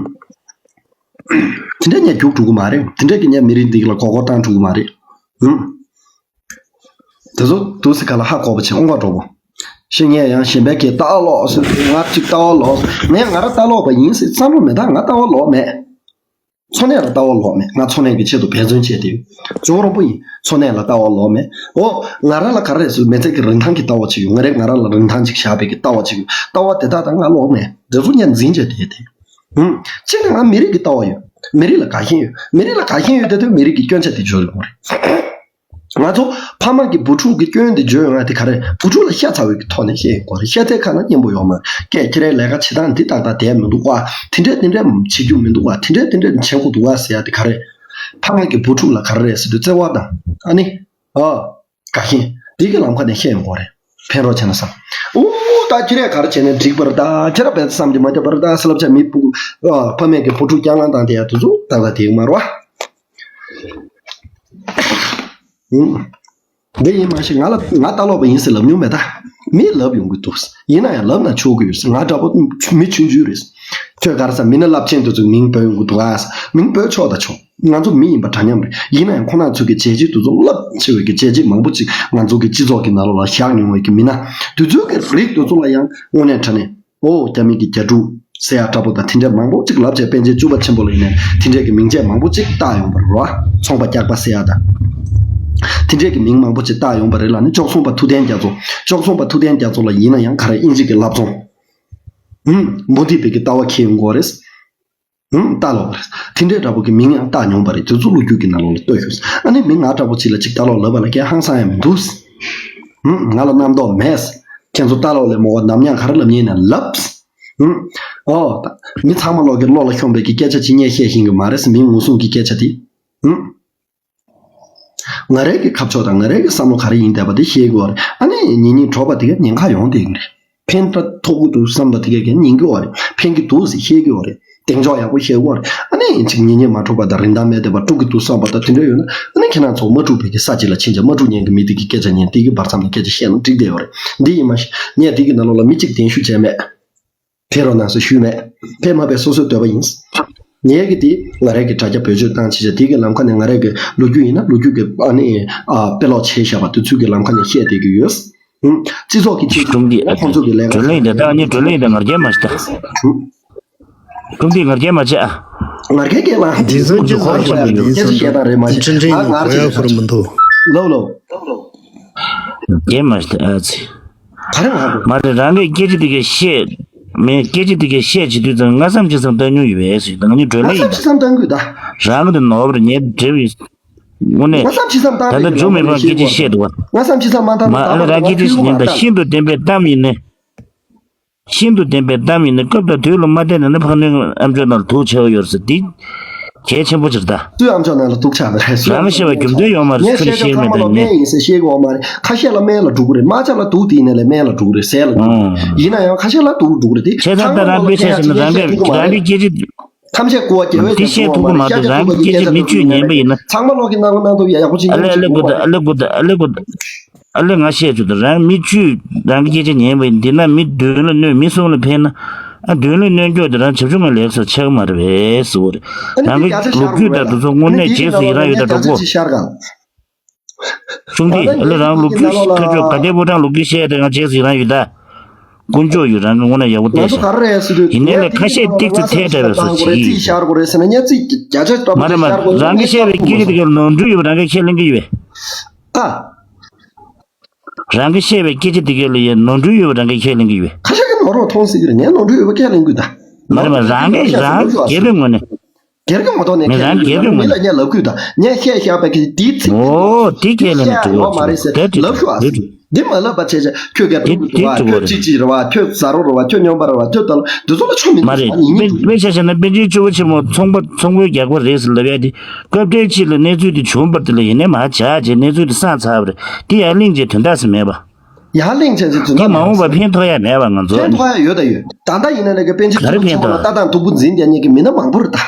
དེ་འདྲ་ངས་རྒྱུགས་འགྲོ་གི་མ་རེད། དེ་འདྲ་གི་ངས་མི་རིགས་འདི་ག་ལ་མགོ་སྐོར་བཏང་འགྲོ་གི་མ་རེད། ཧུམ། དེ་ཚོ་དུ་སི་ག་ལ་ཧ་གོ་བ་བྱེད་ཨོང་ག་འགྲོ་གོ། ཤེས་ངས་ཡང་གཞན་པའི་གི་ལྟ་བ་ལོག་ཟེར། ང་གཅིག་ལྟ་བ་ལོག་ཟེར། ངས་ང་རང་ལྟ་ལོག་པ་ཡིན་ཟེར་བསམ་བློ་མེད། ད་ང་ལྟ་བ་ལོག་མེད། འཚོ་གནས་ལ་ལྟ་བ་ལོག་མེད། ང་འཚོ་གནས་ཀྱི་ཆེད་དུ་འབད་བརྩོན་བྱས་ཏེ་ཡོད། ཇོ་རོང་པོ་ཡིན། འཚོ་གནས་ལ་ལྟ་བ་ལོག་མེད། ཨོ། ང་རང་ལ་ག་རེ་ཟེར་མི་ཚེ་གི་རིན་ཐང་གི་ལྟ་བ་ཅིག་ཡོད། ང་རེ་ང་རང་ལ་རིན་ཐང་ཅིག་བཞག་པའི་གི་ལྟ་བ་ཅིག་ཡོད། ལྟ་བ་དེ་དག་དང་ང་ལོག་མེད། དེ་ཚོ་ངས་འཛིན་བྱས་ཏེ་ཡོད་དེ། ཧུམ། གཅིག་ནས་ང་མི་རིགས་ཀྱི་ལྟ་བ་ཡོད། མི་རིགས་ལ་དགའ་ཞེན་ཡོད། མི་རིགས་ལ་དགའ་ཞེན་ཡོད་དེ་དུས་མི་རིགས་ཀྱི་སྐྱོན་ཆ་དེ་བརྗོད་དགོས་རེད། ང་ཚོ་ཕ་མ་གི་བུ་ཕྲུག་གི་སྐྱོན་དེ་བརྗོད་ཡོང་ཡ་དེ་ག་རེ། བུ་ཕྲུག་ལ་ཤ་ཚ་བའི་གི་ཐོག་ནས་བཤད་དགོས་རེད། ཤ་ཚའི་ཁ་ན་སྙན་པོ་ཡོད་མ་རེད། སྐད་ཁྱེད་རའི་ལས་ཀ་བྱེད་སྟངས་འདི་ཏག་ཏག་བསྡད་མི་འདུག་བ། དེ་འདྲས་དེ་འདྲས་བྱེད་རྒྱུ་མི་འདུག་བ། དེ་འདྲས་དེ་འདྲས་བྱེད་དགོས་འདུག་བ་ཟེར་ཡ་དེ་ག་རེ། ཕ་མ་གི་བུ་ཕྲུག་ལ་ག་རེ་རེད་ཟེར་དུས་བརྩེ་བ་དང་ཨ་ནི། ཨ། དགའ་ཞེན། འདི་གི་ལམ་ཁ་ནས་བཤད་ཡོང་དགོས་རེད། ཕན་རོགས་བྱས་ན་བསམ། ཨོ། ད་ཁྱེད་རས་ག་རེ་བྱས་ནས་འགྲིག་པ་རེད། ད་ཁྱེད་ར་བས་བསམ་གྱི་མ་ཁྱབ་པ་རེད། ད་སླབ་བྱ་མི་བུ། ཨ། ཕ་མས་ཀྱི་བུ་ཕྲུག་སྐྱག་ལང་བཏང་དེ་ཡ་དེ་ཚོ་ད་ད་དེ་མ་རེད་བ། ཨུམ། འདི་ཡིན་མ་ཤེས། ང་ལ་ང་ལྟ་ལོག་པ་ཡིན་ཟེར་ལབ་མྱོང་མེད་ད། མིས་ལབ་ཡོང་གི་འདུག་ཡིན་ན་ཡང་ལབ་ན་ཆོག་གི་ཡོད་ཟེར། ང་འདྲ་པོ་མི་ཆུང་ཆུང་རེད། ཁྱོད་ག་རེ་ཟ། མི་སྣ་རླབས་ཆེན་དེ་ཚོའི་མིང་འབོད་ཡོང་གི་འདུག་ཨ། མིང་འབོད་ཆོག་ད་ཆོག་ང་ཚོ་མི་ཡིན་པ་འདྲ་མཉམ་རེད། ཡིན་ན་ཡང་ཁོ་རང་ཚོ་གི་བྱས་རྗེས་དེ་ཚོ་རླབས་ཆེ་བའི་གི་བྱས་རྗེས་མང་པོ་ཅིག་ང་ཚོ་གི་སྤྱི་ཚོགས་ཀྱི་ནང་ལོགས་ལ་བཞག་མྱོང་བའི་གི་མི་སྣ་དེ་ཚོའི་གི་རིགས་དེ་ཚོ་ལ་ཡང་དངོས་གནས་དྲང་གནས། ཨོ། རྒྱ་མི་གི་རྒྱ་ཕྲུག་ཟེར་ཡ་འདྲ་པོ་དང་དེ་འདྲས་མང་པོ་ཅིག་ལབ་བྱས། པཎ་ཆེན་བཅུ་པ་ཆེན་པོ་ལ་ཡིན་ནའི་དེ་འདྲས་ཀྱི་མིང་ཚིག་མང་པོ་ཅིག་བཏགས་ཡོང་བ་རེད་བ། ཚོང་པ་སྐྱག་པ་ཟེར་ཡ་དང་། དེ་འདྲས་ཀྱི་མིང་མང་པོ་ཅིག་བཏགས་ཡོང་བ་རེད་ལ་ནི། བཅུ་གསུམ་པ་ཐུབ་བསྟན་རྒྱ་མཚོ། བཅུ་གསུམ་པ་ཐུབ་བསྟན་རྒྱ་མཚོ་ལ་ཡིན་ན་ཡང་ག་རེ་དབྱིན་ཇི་གི་ལབ་རྩོམ། ཧུམ། མུ་མཐུད་པའི་གི་ལྟ་བ་འཁྱེར་ཡོང་གི་ཡོད་རེད། ཧུམ། ལྟ་ལོག་རེད། དེ་འདྲས་འདྲ་པོ་གི་མིང་ཡང་བཏགས་མྱོང་བ་རེད། དེ་ཚོ་ལོ་རྒྱུས་ཀྱི་ནང་ལོགས་ལ་ལྟོས་ཤོག་ཨ་ནི་མི་ང་འདྲ་པོ་ཅིག་ལ་ཅིག་ལྟ་ལོག་ལབ་པ་ལ་སྐད་ཧང་སང་ཡང་མི་འདུག་ཧུམ། ང་ལ་རྣམ་རྟོག་མེད། ཁྱེད་ཚོ་ལྟ་ལོག་ལས་མོ་བ་ནམ་ཡང་ག་རེ་ལབ་ཉན་ནས་ལབ། ཧུམ། ཨོ། ད་མི་ཚང་མ་ལོག་གི་བློ་ལ་ཤོང་པའི་གི་སྐད་ཆ་ཅིག་ངས་བཤད་ཤེས་གི་མ་རེད། མི་ངོ་སྲུང་གི་སྐད་ཆ་དེ། ཧུམ། ང་རའི་གི་ཁ་ཕྱོགས་དང་ང་རའི་གི་བསམ་བློ་ག་རེ་ཡིན་བསྡད་པ་དེ་ཤེས་དགོས་རེད། ཨ་ནི་ཉིན་ཉིན་གྲོགས་པ་དེ་ག་ཉེན་ཁ་ཡོང་བསྡད་གི་རེད། ཕན་ཐོགས་ཀྱི་འདུག་བསམ་པ་དེ་ག་ག་ཉན་གི་ཡོད་རེད། ཕན་གི་འདུག་ཟེར་ཤེས་གི་ཡོད་རེད། གདེང་འཇོག་ཡག་པོ་ཤེས་དགོས་རེད། ཨ་ནི་ཅིག་ཉིན་ཉིན་མ་འགྲོགས་པ་དང་རིན་ཐང་མེད་བསྡད་པ་དཀྲུག་གི་འདུག་བསམ་པ་དང་དེ་འདྲ་ཡོད་ན། ཨ་ནི་ཁྱེད་རང་ཚོ་མ་དཀྲུག་པའི་གི་ས་ཅིག་ལ་ཕྱིན་བྱས་མ་དཀྲུག་ཉན་གི་མི་དེ་གི་སྐད་ཆ་ཉན། དེ་གི་བར་མཚམས་ནས་སྐད་ཆ་བཤད་ན་འགྲིག་བསྡད་ཡོད་རེད། འདི་ཡིན་མ་ཤེས། ངས་དེ་གི་ནང་ལོགས་ལ་མི་གཅིག་གདན་ཞུ་བྱས་མེད། ཕེབས་རོགས་གནང་ཟེར་ཞུས་མེད། ཕེབས་མ་ཕེབས་སོ་སོའི་འདོད་པ་ཡིན། ངས་གི་དེ་ང་རའི་གི་དྲ་རྒྱ་བེད་སྤྱོད་བཏང་བྱས་བྱས་དེ་གི་ལམ་ཁ་ནས་ང་རའི་གི་ལོ་རྒྱུས་ཡིན་ན་ལོ་རྒྱུས་གི་ཨ་ནི་ཨ་དཔེ་ཀློག་བྱས་བཞག་པ་དེ་ཚོའི་གི་ལམ་ཁ་ནས་བཤད་བསྡད་ཀྱི་ཡོད། ཧུམ། སྤྱི་ཚོགས་ཀྱི་ཆེད་དུ་ཁོང་ཚོ་གི་ལས་ཀ་བྱེད་བཞིན་པ་ཡིན་ན། ཨ་ནི་བགྲོ་གླེང་ཡིན་ད། ཨ་ནི་བགྲོ་གླེང་ཡིན་ད། ངར་རྒྱལ་མ་བྱེད་ད། ཧུམ། ཁྲུང་ཏི་ངར་རྒྱལ་མ་བྱེད་ཨ། ང་རྒྱལ་སྐད་ལ་འདི་ཚོ་ཅི་ཟེར་ཡ་རེད་མ་གཞི་ང་ང་ཅི་ཟེར་མི་འདུག་ལོ་ལོ། རྒྱལ་མ་ཨ་ཙི། ག་རེ་ང་གོ། མ་རེད། རང་གི་སྐད་ཆ་དེ་གས་བཤད། མེད། སྐད་ཆ་དེ་གས་བཤད་བྱེད་དུས་ཙང་སྔ་བསམ་ཕྱི་བསམ་བཏང་མྱོང་ཡོད་པས་ཟེར། ད་ང་ནི་བགྲོ་གླེང་ཡིན་ད། སྔ་བསམ་ཕྱི་བསམ་བཏང་དགོས་ད། རང་གི་དེ་ནོར་བ་རེད། ངས་འབྲེལ་བའི་དངོས་གནས། སྔ་བསམ་ཕྱི་བསམ་བཏང་ད་ལྟ་མཇུག་མེད་པར་སྐད་ཆ་བཤད་འདུག་བ། སྔ་བསམ་ཕྱི་བསམ་མ་བཏང་མ་ཨ་ལ་རང་སྐད་ཆ་ཞིག་ཉན་ད། ཤིན་ཏུ་བདེན་པའི་གཏམ་ཡིན་ནི། ཤིན་ཏུ་བདེན་པའི་གཏམ་ཡིན་ན། སྐབས་དང་དུས་ལ་མ་བལྟས་ན་ནི་ཕག་ནོན་ཨ་མཆོག་ནང་ལ་དུག་ཆེ་བ་ཡོད་ཟེར། འདི་གལ་ཆེན་པོ་ཅིག་རེད་ད། སུའི་ཨ་མཆོག་ནང་ལ་དུག་ཆགས་པ་རེད། སུའི་རང་ལ་བཤད་པ་རྒྱུ་མཚན་ཡོད་མ་རེད། ངས་ཁྱོད་ལ་བཤད་ཤེས་ཀྱི་མེད་ད། ངས་སྨན་ཡིན་ཟེར་བཤད་ཀྱི་ཡོད་མ་རེད། ཁ་ཤས་ལ་སྨན་ལ་འགྲོ་གི་རེད། རྨ་བྱ་ལ་དུག་དེ་ཡིན་ན་ལས་སྨན་ལ་འགྲོ་གི་རེད། ཟས་ལ་འགྲོ་གི་རེད། ཨང་། ཡིན་ན་ཡང་ཁ་ཤས་ལ་དུག་འགྲོ་གི་རེད། དེ་བྱས་ཙང་ད་རང་པའི་ཆ་བཞག་ན་རང་གི་རང་གི་སྐད་ཆ། ཐམས་ཅད་གོ་བ་རྒྱལ་བའི་དེ་བཤད་ཐུབ་ཀྱི་མ་རེད། རང་གི་སྐད་ཆ་མི་བཅུས་ཉན་པ་ཡིན་ན། ཚང་མ་ལོག་གི་སྣང་བ་སྣང་ཐུབ་ཡག་པོ་ཅིག་ཨ་ལེ་ཨ་ལེ་དགོས་ད། ཨ་ལེ་དགོས་ད། ཨ་ལེ་དགོས་ད། ཨ་ལེ་ང་བཤད་ཆོག་ད། རང་མི་བཅུས་རང་གི་སྐད་ཆ་ཉན་པ་ཡིན། འདི་ན་མི་མདུན་ལ་གནོན། མི་གསུམ་ལ་ཕན་ན། ཨ་མདུན་ལ་གནོན་སྐྱོག་དེ་རང་བྱབ་ཆུང་ང་ལེགས་སོ་ཆགས་མ་རེད་པས་ཟེར་བ་རེད། རང་གི་ལོ་རྒྱུས་དང་དེ་ཚོ་དངོས་གནས་རྗེས་སུ་ཡི་རང་ཡོད་ད་གྲོགས་པོ། ཆུང་དུས་ཨ་ལེ་རང་ལོ་རྒྱུས་ཁ་ཕྱོགས་དགའ་ལྡན་ཕོ་བྲང་ལོ་རྒྱུས་བཤད་དེ་ང་རྗེས་སུ་ཡི་རང་ཡོད་ད། དཀོན་མཆོག་ཡོད། རང་གི་དངོས་གནས་ཡག་པོ་ང་བལྟས་ཚོ་ག་ཤག་རེད་ཟེར་དུས་ཡིན་ནའི་ལས་ཁ་ཤས་ཏིག་ཙམ་ཐལ་འདྲ་བའི་བཟོ་བྱེད་ཀྱི་ཡོད། རྩིས་བཞག་དགོས་རེད་ཟེར་ན་ངས་རྩིས་བརྒྱ་ཆ་བརྒྱ་མ་རེད་མ་རེད། རང་གི་བཤད་པའི་སྐད་ཆ་དེ་ག་ལ་ནོར་འཁྲུལ་ཡོད་པ་རང་གིས་ཁས་ལེན་གྱི་ཡོད་པས། ཨ། རང་གིས་བཤད་པའི་སྐད་ཆ་དེ་ག་ལ་ཡང་ནོར་འཁྲུལ་ཡོད་པ་རང་གིས་ཁས་ལེན་གྱི་ཡོད་པས། ཁ་ཤས་ཀྱིས་ནོར་བ་མཐོང་སྲིད་ཀྱི་རེད། ངས་ནོར་འཁྲུལ་ཡོད་པ་ཁས་ལེན་གྱི་ཡོད་ད། མ་རེད་མ་རེད། རང་གིས་རང་སྒེར་པའི་ངོས་ནས། སྒེར་གྱི་ངོ་ཐོག་ནས་མི་རང་ཁས་ལེན་སྒེར་གྱི་མི་ངོས་ལ་ནས་ངས་ལབ་ཀྱི་ཡོད་ད། ངས་བཤད་བཞག་པའི་གི་དེའི་ཚིག་འོ་དེ་ཁས་ལེན་ན་འགྲིག་གི་ཡོད་མ་རེད་ཟེར་ལབ་ཤོག་ཨ། འདི་མ་ལབ་པ་བྱས་བྱས་ཁྱོད་སྒེར་དེ་གྲུབ་དེ་འདུག་བ། འགྲིག་གི་ཁྱོད་རེད། གཅིག་གཅིག་རེད་བ། ཁྱོད་ཟ་རོ་རེད་བ། ཁྱོད་སྨྱོན་པ་རེད་བ། ཁྱོད་ད་ལ་འདི་ཚོ་ལ་ཆོ་མི་མ་འདུག་རེད། ང་ཡིན་དཔེ་ཉིད་དཔེ་ཆ་བཞག་ན་པཎ་ཆེན་སྤྱི་བོ་ཆེན་མོ་ཚོང་པ་ཚོང་པའི་རྒྱལ་པོ་རེད་ཟེར་ལབ་ཡ་དེ་སྐབས་འཕྲལ་ཅིག་ལ་གནས་ཚུལ་དེ་བྱུང་བར་དེ་ལ་ཡིན་ནའི་མ་བྱ་བྱས་གནས་ཚུལ་དེ་སངས་ཚར་བ་རེད། དེ་ཡར་གླེང་བྱས་དོན་དག་ཟིག་མེད་པ། ཡར་གླེང་བྱས་ཚེ་དོན་དེ་དག་མ་འོངས་པ་མེད་ཟེར། ཕན་ཐོགས་ཡ་མེད་པ་ང་ཚོ་ཕན་ཐོགས་ཡ་ཡོད་ད་ཡོད། ད་ལྟ་ཡིན་ན་ལས་ཀའི་པཎ་ཆེན་ག་རེ་ཚོང་ལ་ཕན་ཐོགས། ལྟ་སྟངས་སྡུག་པོ་འཛིན་བསྡད་མཁན་གྱི་མི་སྣ་མང་པོ་རེད་ད།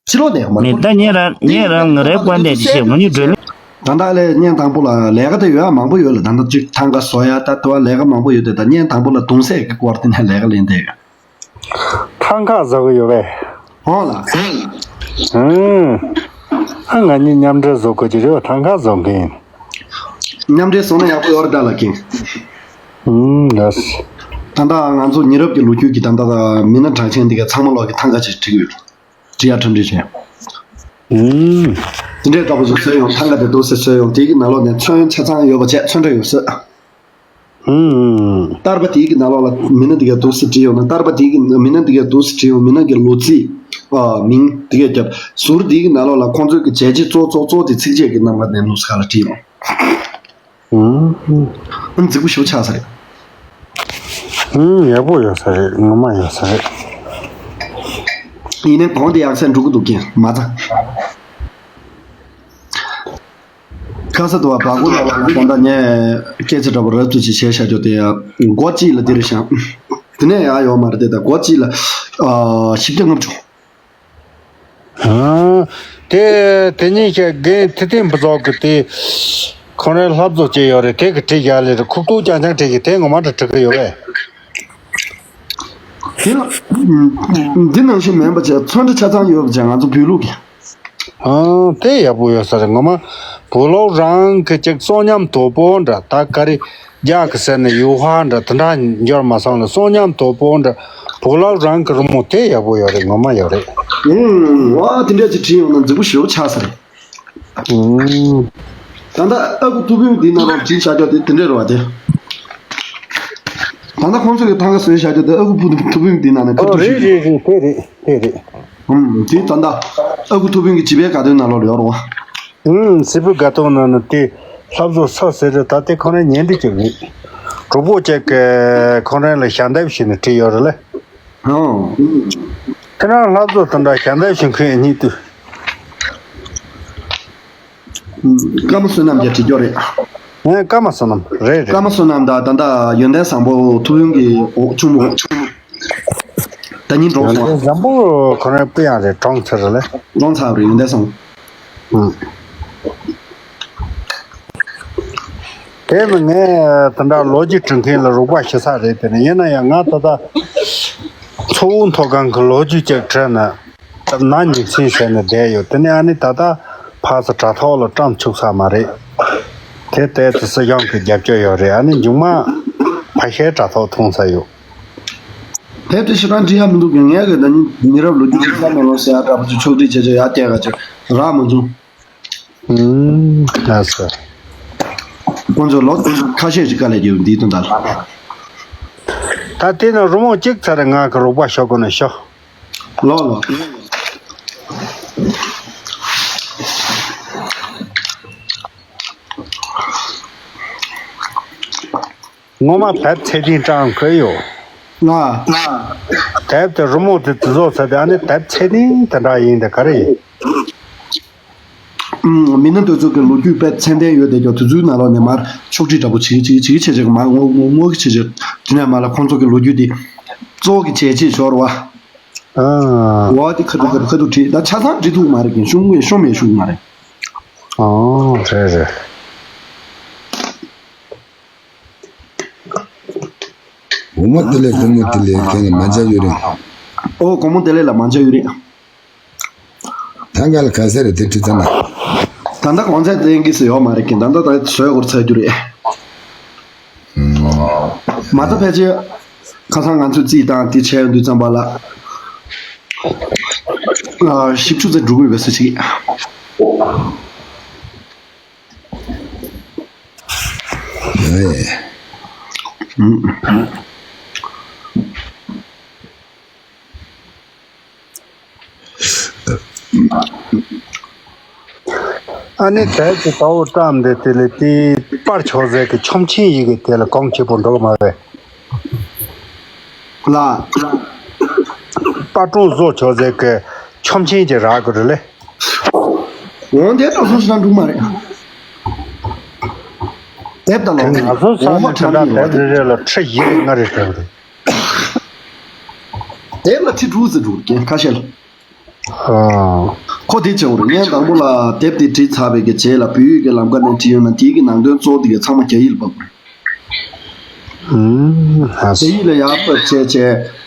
ཕྱི་ལོགས་ནས་མང་པོ། མི་ད་ཉེ་རང་ཉེ་རང་ང་རའི་བཀའ་འདས་ཅི་བཤད་ངོ་ཉིད་སྒྲོལ་ལེ། ད་ལྟ་ལས་བརྙན་དང་པོ་ལ་ལས་ཀ་དེ་ཡོད་ཨ། མང་པོ་ཡོད་ལ། ད་ལྟ་གཅིག་ཐང་ག་བཟོ་ཡ་ད་དུ་བ་ལས་ཀ་མང་པོ་ཡོད་དེ། ད་བརྙན་དང་པོ་ལ་གདུང་སྲས་ཀྱི་སྐོར་དེ་ནས་ལས་ཀ་ལེན་བསྡད་ཡོད། ཐང་ག་བཟོ་གི་ཡོད་པས། འོང་ལ། ཨང་། ཨ་ང་གཉིས་མཉམ་འབྲེལ་བཟོ་དགོས་ཀྱི་རེད་བ། ཐང་ག་བཟོ་མཁན་ཡིན། མཉམ་འབྲེལ་བཟོ་ན་ཡག་པོ་ཡོད་རེད་ད་ལ་ཀིང་། ཨང་ལགས། ད་ལྟ་ང་ཚོ་ཉེ་རབས་ཀྱི་ལོ་རྒྱུས་ཀྱི་ད་ལྟ་མི་སྣ་གྲགས་ཅན་འདི་ག་ཚང་མ་ལོག་གི་ཐང་ག་ཅིག་བྲིས་ཡོད། བྲིས་ཡ་གྲ་སྒྲིག་བྱས། ཨུམ། དེ་འདྲའི་འདྲ་པོ་ཞིག་བཟོས་ཡོང་། ཐང་ག་དེ་འདུག་སེ་བཟོས་ཡོང་། དེ་གི་ནང་ལོགས་ནས་ཚོན་ཆ་ཚང་ཡོད་པ་བྱས། ཚོན་ཁྲ་ཡོད་བཟོས། ཨུམ། ཏར་པ་དེ་གི་ནང་ལོགས་ལ་མི་སྣ་དེ་ག་འདུག་སེ་བྲིས་ཡོང་ན། ཏར་པ་དེ་གི་མི་སྣ་དེ་ག་འདུག་སེ་བྲིས་ཡོང་། མི་སྣ་གི་ལོ་ཚིགས། ཨ། མིང་དེ་ག་རྒྱབ། ཟུར་དེ་གི་ནང་ལོགས་ལ་ཁོང་ཚོའི་གི་བྱས་རྗེས་གཙོ་གཙོ་གཙོ་དེ་ཚིགས་བཅད་ཀྱི་རྣམ་པ་ནས་ནུབ་སེ་ག་ལ་བྲིས་ཡོང་། ཨུམ། ཨ་ནི་རྫིག་པོ་ཞེ་པོ་ཆགས་ས་རེད། ཨུམ། ཡག་པོ་ཡོད་ས་རེད། ངོ་མ་ཡོད་ས་རེད། ཡིན་ནའི་གོང་དེ་ཡག་ས་འགྲོ་གི་འདུག་ཀིང་། མ་ཚ། ཁ་ས་དུ་བ་བ་གོ་ལ་བ་གོ་ད་ལྟ་ངས་སྐད་ཆ་འདྲ་པོ་རབ་ཏུ་ཅིག་བྱས་བཞག་རྒྱུ་དེ་ཡང་མགོ་གཅིག་ལ་འདིར་བཞག་དེ་ནས་ཡག་ཡོད་མ་རེད་དེ། ད་མགོ་གཅིག་ལ་ཨ་བཞི་བརྒྱ་ལྔ་བཅུ། ཨ། དེ་དེ་ཉིན་ཤེས་རྒན་ཐི་ཐིང་བུ་ཚོགས་ཀྱི་དེ་ཁོང་རའི་ལྷ་བཟོ་བྱས་ཡོད་རེད། དེ་གི་བྲིས་བཞག་ལེ་རེད། ཁུག་ཐུག་རྐྱང་རྐྱང་བྲིས་ཀྱི་དེ་ངོ་མ་འདྲ་བྲིས་ཀྱི་ཡོད་པས། དེ་ལ་འདི་ནང་བཞིན་མིན་པ་བྱས། ཚོན་ཁྲ་ཆ་ཚང་ཡོད་པ་བྱས། ང་ཚོ་བོད་ལུགས་ཀྱི། ཨང་། དེ་ཡག་པོ་ཡོད་ས་རེད། ངོ་མ་བུ་ལོག་རང་གི་ཅིག་བསོད་སྙོམས་དོད་པོ་འདྲ། ད་ག་རེ་རྒྱ་གི་ཟེར་ནས་ཡུ་ཧ་འདྲ་དེ་འདྲ་འབྱོར་མ་སོང་ལ། བསོད་སྙོམས་དོད་པོ་འདྲ་བུ་ལོག་རང་གི་རི་མོ་དེ་ཡག་པོ་ཡོད་རེད། ངོ་མ་ཡོད་རེད། ཨང་། ཝ། དེ་འདྲ་ཅིག་བྲིས་ཡོང་ན་རྫིག་པོ་ཞེ་པོ་ཆགས་ས་རེད། ཨང་། ད་ལྟ་ཨ་ཁུ་ཐུ་བུན་འདི་ནང་ལ་བྲིས་བཞག་རྒྱུ་དེ་དེ་འདྲ་རེད་བ་དེ། ད་ལྟ་ཁོང་ཚོ་གི་ཐང་ག་བཟོས་བཞག་རྒྱུ་དེ་ཨ་ཁུ་ཐུ་བུན་འདི་ནང་ནས་ཁ་ཨོ་ཐུག་རེད་ཞིག་རེད་རེད། དེ་རེད། དེ་རེད། ཨུམ། དེ་ད་ལྟ་ཨ་ཁུ་ཐུ་བུན་གྱི་བྱིས་པའི་དགའ་སྟོན་ནང་ལོགས་ལ་ཡོད་རེད་བ། ཨུམ། སྲིད་པའི་དགའ་སྟོན་ནང་ན་དེ་ལྷ་བཟོ་ས་ཟེར་རེད། ད་དེ་ཁོ་རང་ཉན་འདི་ཅིག་རེད། གྲོགས་པོ་ཅིག་གིས་ཁོ་རང་ལ་ཞལ་འདེབས་བྱས་ནས་བྲིས་ཡོད་རེད་ལེ། ཨོ། ཁྱེད་རང་ལྷ་བཟོ་དེ་འདྲ་ཞལ་འདེབས་བྱེད་མཁན་གཉིས་དུས། ཀརྨ་བསོད་ནམས་ཀྱིས་བྲིས་རྒྱུ་རེད། ཨེ། ཀརྨ་བསོད་ནམས་རེད་རེད། ཀརྨ་བསོད་ནམས་དང་ད་ལྟ་ཡོན་ཏན་བཟང་པོ་ཐུ་བུན་གྱི་འོག་ཆུང་མོ། ད་ཉིན་གྲོངས་ཡོན་སོང་། ཏན་བཟང་པོ་ཁོ་རང་སྤུ་ཡང་རེད། གྲོངས་ཚར་རེད་ལེ། གྲོངས་ཚར་བ་རེད། ཡོན་ཏན་བཟང་པོ། ཨང་། དེ་ནི་ངས་དེ་འདྲ་ལོ་རྒྱུས་འབྲི་མཁན་ལ་རོགས་པ་ཞུ་ས་རེད། དེ་ནི་ཡིན་ན་ཡང་ང་ད་ལྟ་མཚོ་དབུགས་མཐོ་སྒང་གི་ལོ་རྒྱུས་ཅིག་བྲིས་ན་ན་ཉིན་མཚན་ཟེར་ནས་བསྡད་ཡོད། དེ་ནི་ཨ་ནི་ད་ལྟ་ཕར་ཚུར་དྲ་ཐོག་ལ་བཀྲམ་ཆོག་ས་མ་རེད། དེ་ལྟའི་དུ་སྲིད་གཞུང་གི་རྒྱབ་སྐྱོར་ཡོད་རེད། ཨ་ནི་མཇུག་མ་ཕལ་ཆེར་དྲ་ཐོག་མཐོང་ས་ཡོད། དེབ་དེ་ཞེ་དྲག་འབྲི་ཡ་མི་འདུག་གི། ངས་གི་ད་ནི་མི་རབས་ལོ་རྒྱུས་ཀྱི་བསམ་བློ་ཟེར་ཡ་འདྲ་པོ་ཅིག་ཕྱོགས་སྒྲིག་བྱས་བྱས་ཡར་བསྟན་ག་ཅིག་རག་མ་བྱུང་། ཨུམ། ལགས་སོ། ཁོང་ཚོ་ལོ་ཁ་ཤས་ཤིག་དཀའ་ལས་བརྒྱབ་འདིའི་དོན་དག་ལ། ད་དེ་ནི་རི་མོ་གཅིག་ཚར་ང་གི་རོགས་པ་ཞུ་དགོས་ན་ཞུ། ལོ་ལོ། ངོ་མ་དེབ་ཚད་ལྡན་སྤྲད་དགོས་ཡོད། ང་། དེབ་དེ་རི་མོ་དེ་དེ་བཟོ་ཚར་དེ་ཨ་ནི་དེབ་ཚད་ལྡན་དེ་འདྲ་ཡིན་དེ་ག་རེ་ཡིན། ཨུམ། མི་སྣ་དེ་ཚོ་གི་ལོ་རྒྱུས་དཔེ་ཚད་ལྡན་ཡོད་དེ་ཀྱང་དེ་ཚོའི་ནང་ལོགས་ནས་མར་ཕྱོགས་སྒྲིག་འདྲ་པོ་བྱེད་ཀྱི་བྱེད་ཀྱི་བྱེད་ཀྱི་བྱེད་ཀྱི་མར་ངོ་ངོ་ངོ་གི་བྱེད་ཀྱི་དེ་ནས་མར་ལ་ཁོང་ཚོ་གི་ལོ་རྒྱུས་དེ་གཙོ་བོ་གི་བྱས་རྗེས་ཤོར་བ། ཨ། འོ་དེ་ཁ་ཐུག་ཁ་ཐུག་ཁ་ཐུག་བྲིས་ད་ཆ་ཚང་བྲིས་ཐུབ་མ་རེད་ཀྱི་ཤོང་མེད་ཤོང་མེད་ཤོང་མ་རེད། ཨོ་རེད་རེད། འོ་མ་དེ་ལས་སྒོར་མོ་དེ་ལས་ཁྱེད་ལ་མ་འཇལ་ཡོད་རེད། ཨོ་སྒོར་མོ་དེ་ལས་ལ་མ་འཇལ་ཡོད་རེད། ཐང་ག་ལ་ག་ས་རེད་དེ་ཁྲི་ཚང་ན། ད་ལྟ་གོང་ཚད་ལྡན་གྱི་སུ་ཡོད་མ་རེད་ཀྱི་ད་ལྟ་ད་བཟོས་སྐོར་ཚར་རྒྱུ་རེད། མ་ད་ཕལ་ཆེར་ ཁ་སང་ང་ཚོས་རྩིས་བཏང་དེ་བྱས་ཡོང་དུས་ཙམ་པ་ལ། ཨ། བཞི་བཅུ་ཙམ་འགྲོ་གི་ཡོད་པའི་བཟོ་ཅིག་ཨ་ནི་དལ་གྱི་དྭོགས་བཀྲམ་འདི་དེ་ལས་དེའི་པར་ཆོག་ཟེར་གི་ཆོམ་ཆེན་ཡི་གེ་དེ་ལ་གོང་ཆེ་པོ་འགྲོ་གི་མ་རེད། ལ། པར་སྒྲུང་བཟོ་ཆོག་ཟེར་གི་ཆོམ་ཆེན་གྱི་རག་གི་རེད་ལེ། འོན་ཏེ་ད་སོང་ཞིག་ན་འགྲུག་མ་རེད། དེབ་ད་ལོ་ང་ཚོ་ས་ནས་དེ་འདྲ་དེབ་རེ་རེ་ལ་ཁྲི་བཞི་ལྔ་རེ་སྤྲད་པ་རེད། དེབ་ལ་ཁྲི་དྲུག་ཙམ་འགྲོ་གི་ཁ་ཤས་ལ། ཨ། ཁོ་དེ་བྱས་འོ་རེད། ངས་དང་པོ་ལ་དེབ་དེ་བྲིས་ཚར་བའི་གི་རྗེས་ལ་བོད་ཡིག་གི་ལམ་ཁ་ནས་བྲིས་ཡོང་ན་དེའི་གི་ནང་དོན་གཙོ་བོ་དེ་གི་ཚང་མ་རྒྱ་ཡིག་ལ་ཕབ་དགོས། ཨུམ། ཨ། རྒྱ་ཡིག་ལ་ཡར་ཕབ་བྱས་བྱས་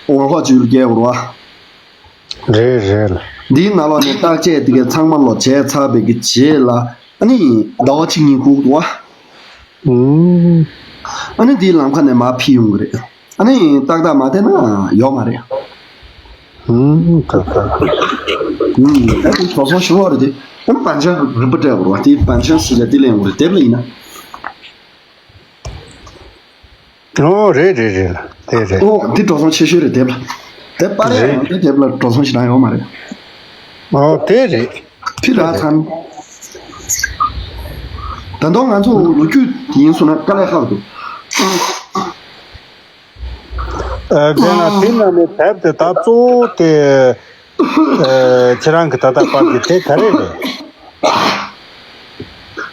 ཝན་ཧོ་ཅུའུ་ལ་སྐྱེལ་དགོས་རེད་བ། རེད་རེད། འདིའི་ནང་ལོགས་ནས་བརྟག་དཔྱད་དེ་གི་ཚང་མ་ལོ་བྱས་ཚར་བའི་གི་རྗེས་ལ་ཨ་ནི་ཟླ་བ་གཅིག་གཉིས་སྒུག་འདུག་བ། ཨུམ། ཨ་ནི་དེའི་ལམ་ཁ་ནས་མར་ཕུད་ཡོང་གི་རེད། ཨ་ནི་ཏག་ཏག་མ་བལྟས་ན་ཡོད་མ་རེད། ཨུམ། ཏག་ཏག་ཨུམ། ད་དེ་དྲོ་སོང་ཞུ་བ་རེད་དེ། ཨ་ནི་བན་ཆེན་རིན་པོ་སྤྲད་དགོས་རེད་བ། དེ་བན་ཆེན་ཟེར་ཡ་དེ་ལེན་དགོས་རེད། དེབ་ལ་ཡིན་ན། ཨོ་རེད་རེད་རེད། དེ་རེད། ཨོ་དེ་འགྲོ་སོང་ཆེ་ཤོས་རེད་དེབ་ལ། དེབ་པར་རེད། ཡང་དེ་དེབ་ལ་འགྲོ་སོང་ཞེ་དྲག་ཡོད་མ་རེད། ཨོ་དེ་རེད། ཕི་ར་ཚང་། ད་དུང་ང་ཚོ་ལོ་རྒྱུས་ཡིན་སོང་ན་དཀའ་ལས་ཁག་འདུག་ཨ། དེ་ན་དེ་ན་ནི་དེབ་དེ་ད་གཙོ་བོ་དེ། ཨ། ཁྱེད་རང་གི་ད་ལྟ་པར་གྱི་དེ་ག་རེ་རེད།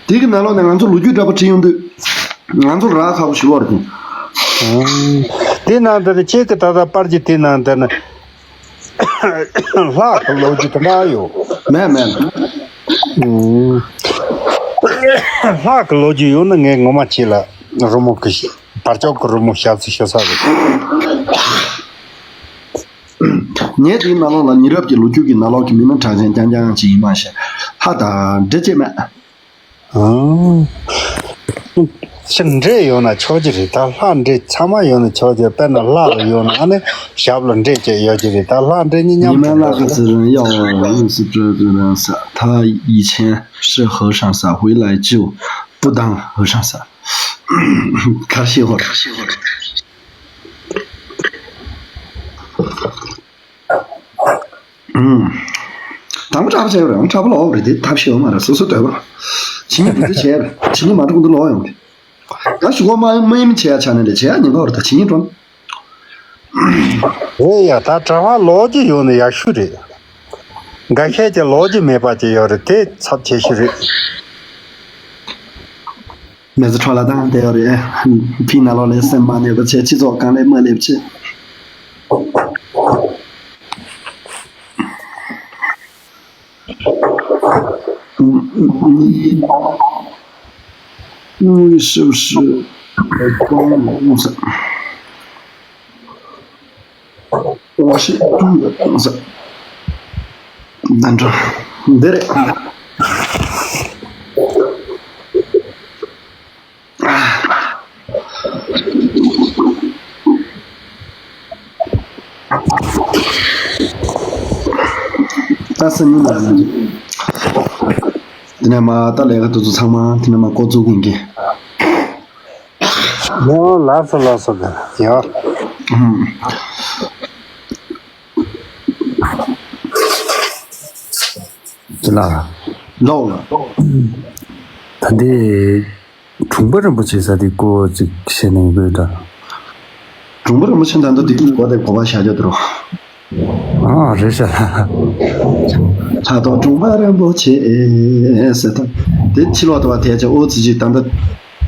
དེ་གི་ནང་ལོགས་ནས་ང་ཚོ་ལོ་རྒྱུས་འདྲ་པོ་བྲིས་ཡོང་དུས། ང་ཚོ་རག་ཁག་པོ་ཞིག་ཡོད་རེད། དེ་ནང་དེ་ནི་ཁྱེད་ཀྱི་ད་ལྟ་པར་གྱི་དེ་ནང་དེ་ནི་ལྷག་གི་ལོ་རྒྱུས་དེ་འདྲ་ཡོད། མེད་མེད། ལྷག་གི་ལོ་རྒྱུས་ཡོད་ན་ངས་ངོ་མ་ཁྱེད་ལ་རི་མོ་གི་བར་ཅོག་གི་རི་མོ་ཞབས་སུ་ཞུ་ས་རེད། ངས་དེའི་ནང་ལོགས་ལ་ཉེ་རབས་ཀྱི་ལོ་རྒྱུས་ཀྱི་ནང་ལོགས་ཀྱི་མི་སྣ་གྲགས་ཅན་རྐྱང་རྐྱང་ཅིག་ཡིན་མ་ཤེས། ལྷ་དང་འདྲེ་ཅེས་མེད། ཨང་། ཅི་འདྲེ་ཡོད་ན་ཆོག་གི་རེད། ད་ལྷ་འདྲེ་ཚང་མ་ཡོད་ན་ཆོག་གི། དཔེར་ན་ལྷ་ལ་ཡོད་ན་ཨ་ནི་ཞབས་ལ་འདྲེ་བཅས་ཡོད་ཀྱི་རེད། ད་ལྷ་འདྲེ་གཉིས་མཉམ་དུ་འགྲོ་གི་རེད། 你们那个死人要死这个人死，他以前是和尚，是回来就不当和尚了。 ཁ་ཤས་ཧོར། ཨུམ། དང་པོ་གྲྭ་པ་བྱས་པ་རེད། གྲྭ་པ་ལོག་རེད་དེ་ཐབས་ཤེས་ཡོད་མ་རེད། སོ་སོ་འདོད་པ་རེད། ཇི་སྙེད་འདུག་དེ་བྱས་པ་རེད། ཇི་སྙེད་མ་འགྲོ་འདུག་ལོག་ཡོང་རེད། ད་ཞུ་གོ་མ་མ་ཡིན་བྱས་ཡ་ཆ་ནས་རེད། བྱས་ཡ་ཉེན་ཁ་རེད། ད་ཇི་སྙེད་འགྲོ་ན། རེད་ཡ། ད་གྲྭ་པ་ལོག་རྒྱུ་ཡོད་ན་ཡག་ཤོས་རེད། འགའ་ཤས་ཀྱི་ལོག་རྒྱུ་མེད་པ་ཅིག་ཡོད་རེད། དེ་ཚབས་ཆེ་ཤོས་རེད། མེ་ཚོ་འཕྲོ་ལ་བཏང་བསྡད་ཡོད་རེད། ཕི་ནང་ལོགས་ལ་སེམས་མ་གནས་པ་བྱས། སྤྱི་ཚོགས་གང་ལ་མ་སླེབས་བྱས། འདི་རེད། ད་སང་ཉིན་ལ་ཡིན། དེ་ནས་མ་ད་ལས་ཀ་དེ་ཚོ་ཚང་མ་དེ་ནས་མ་འགོ་བཙུགས་ཡིན་གྱི། ཡོ། ལགས་སོ་ལགས་སོ། ཡོ། ཨུམ། དེ་ལ། ལོག་ལ། ད་འདི་དྲུང་པ་རིན་པོ་ཆེ་ས་དེ་སྐོར་ཅིག་བཤད་ན་ཡིན་དགོས་ད། དྲུང་པ་རིན་པོ་ཆེ་ད་ལྟ་དེ་གི་སྐོར་དེ་གོ་བ་བཞག་རྒྱུ་དེ་རོ། ཨ་རེད་ཤག་ད་ཐོག་དྲུང་པ་རིན་པོ་ཆེ་ཟེར་ད། དེ་ཕྱི་ལོགས་དུ་བ་དེ་ཆ་ཨོ་ཙི་ཅིག་ད་ལྟ་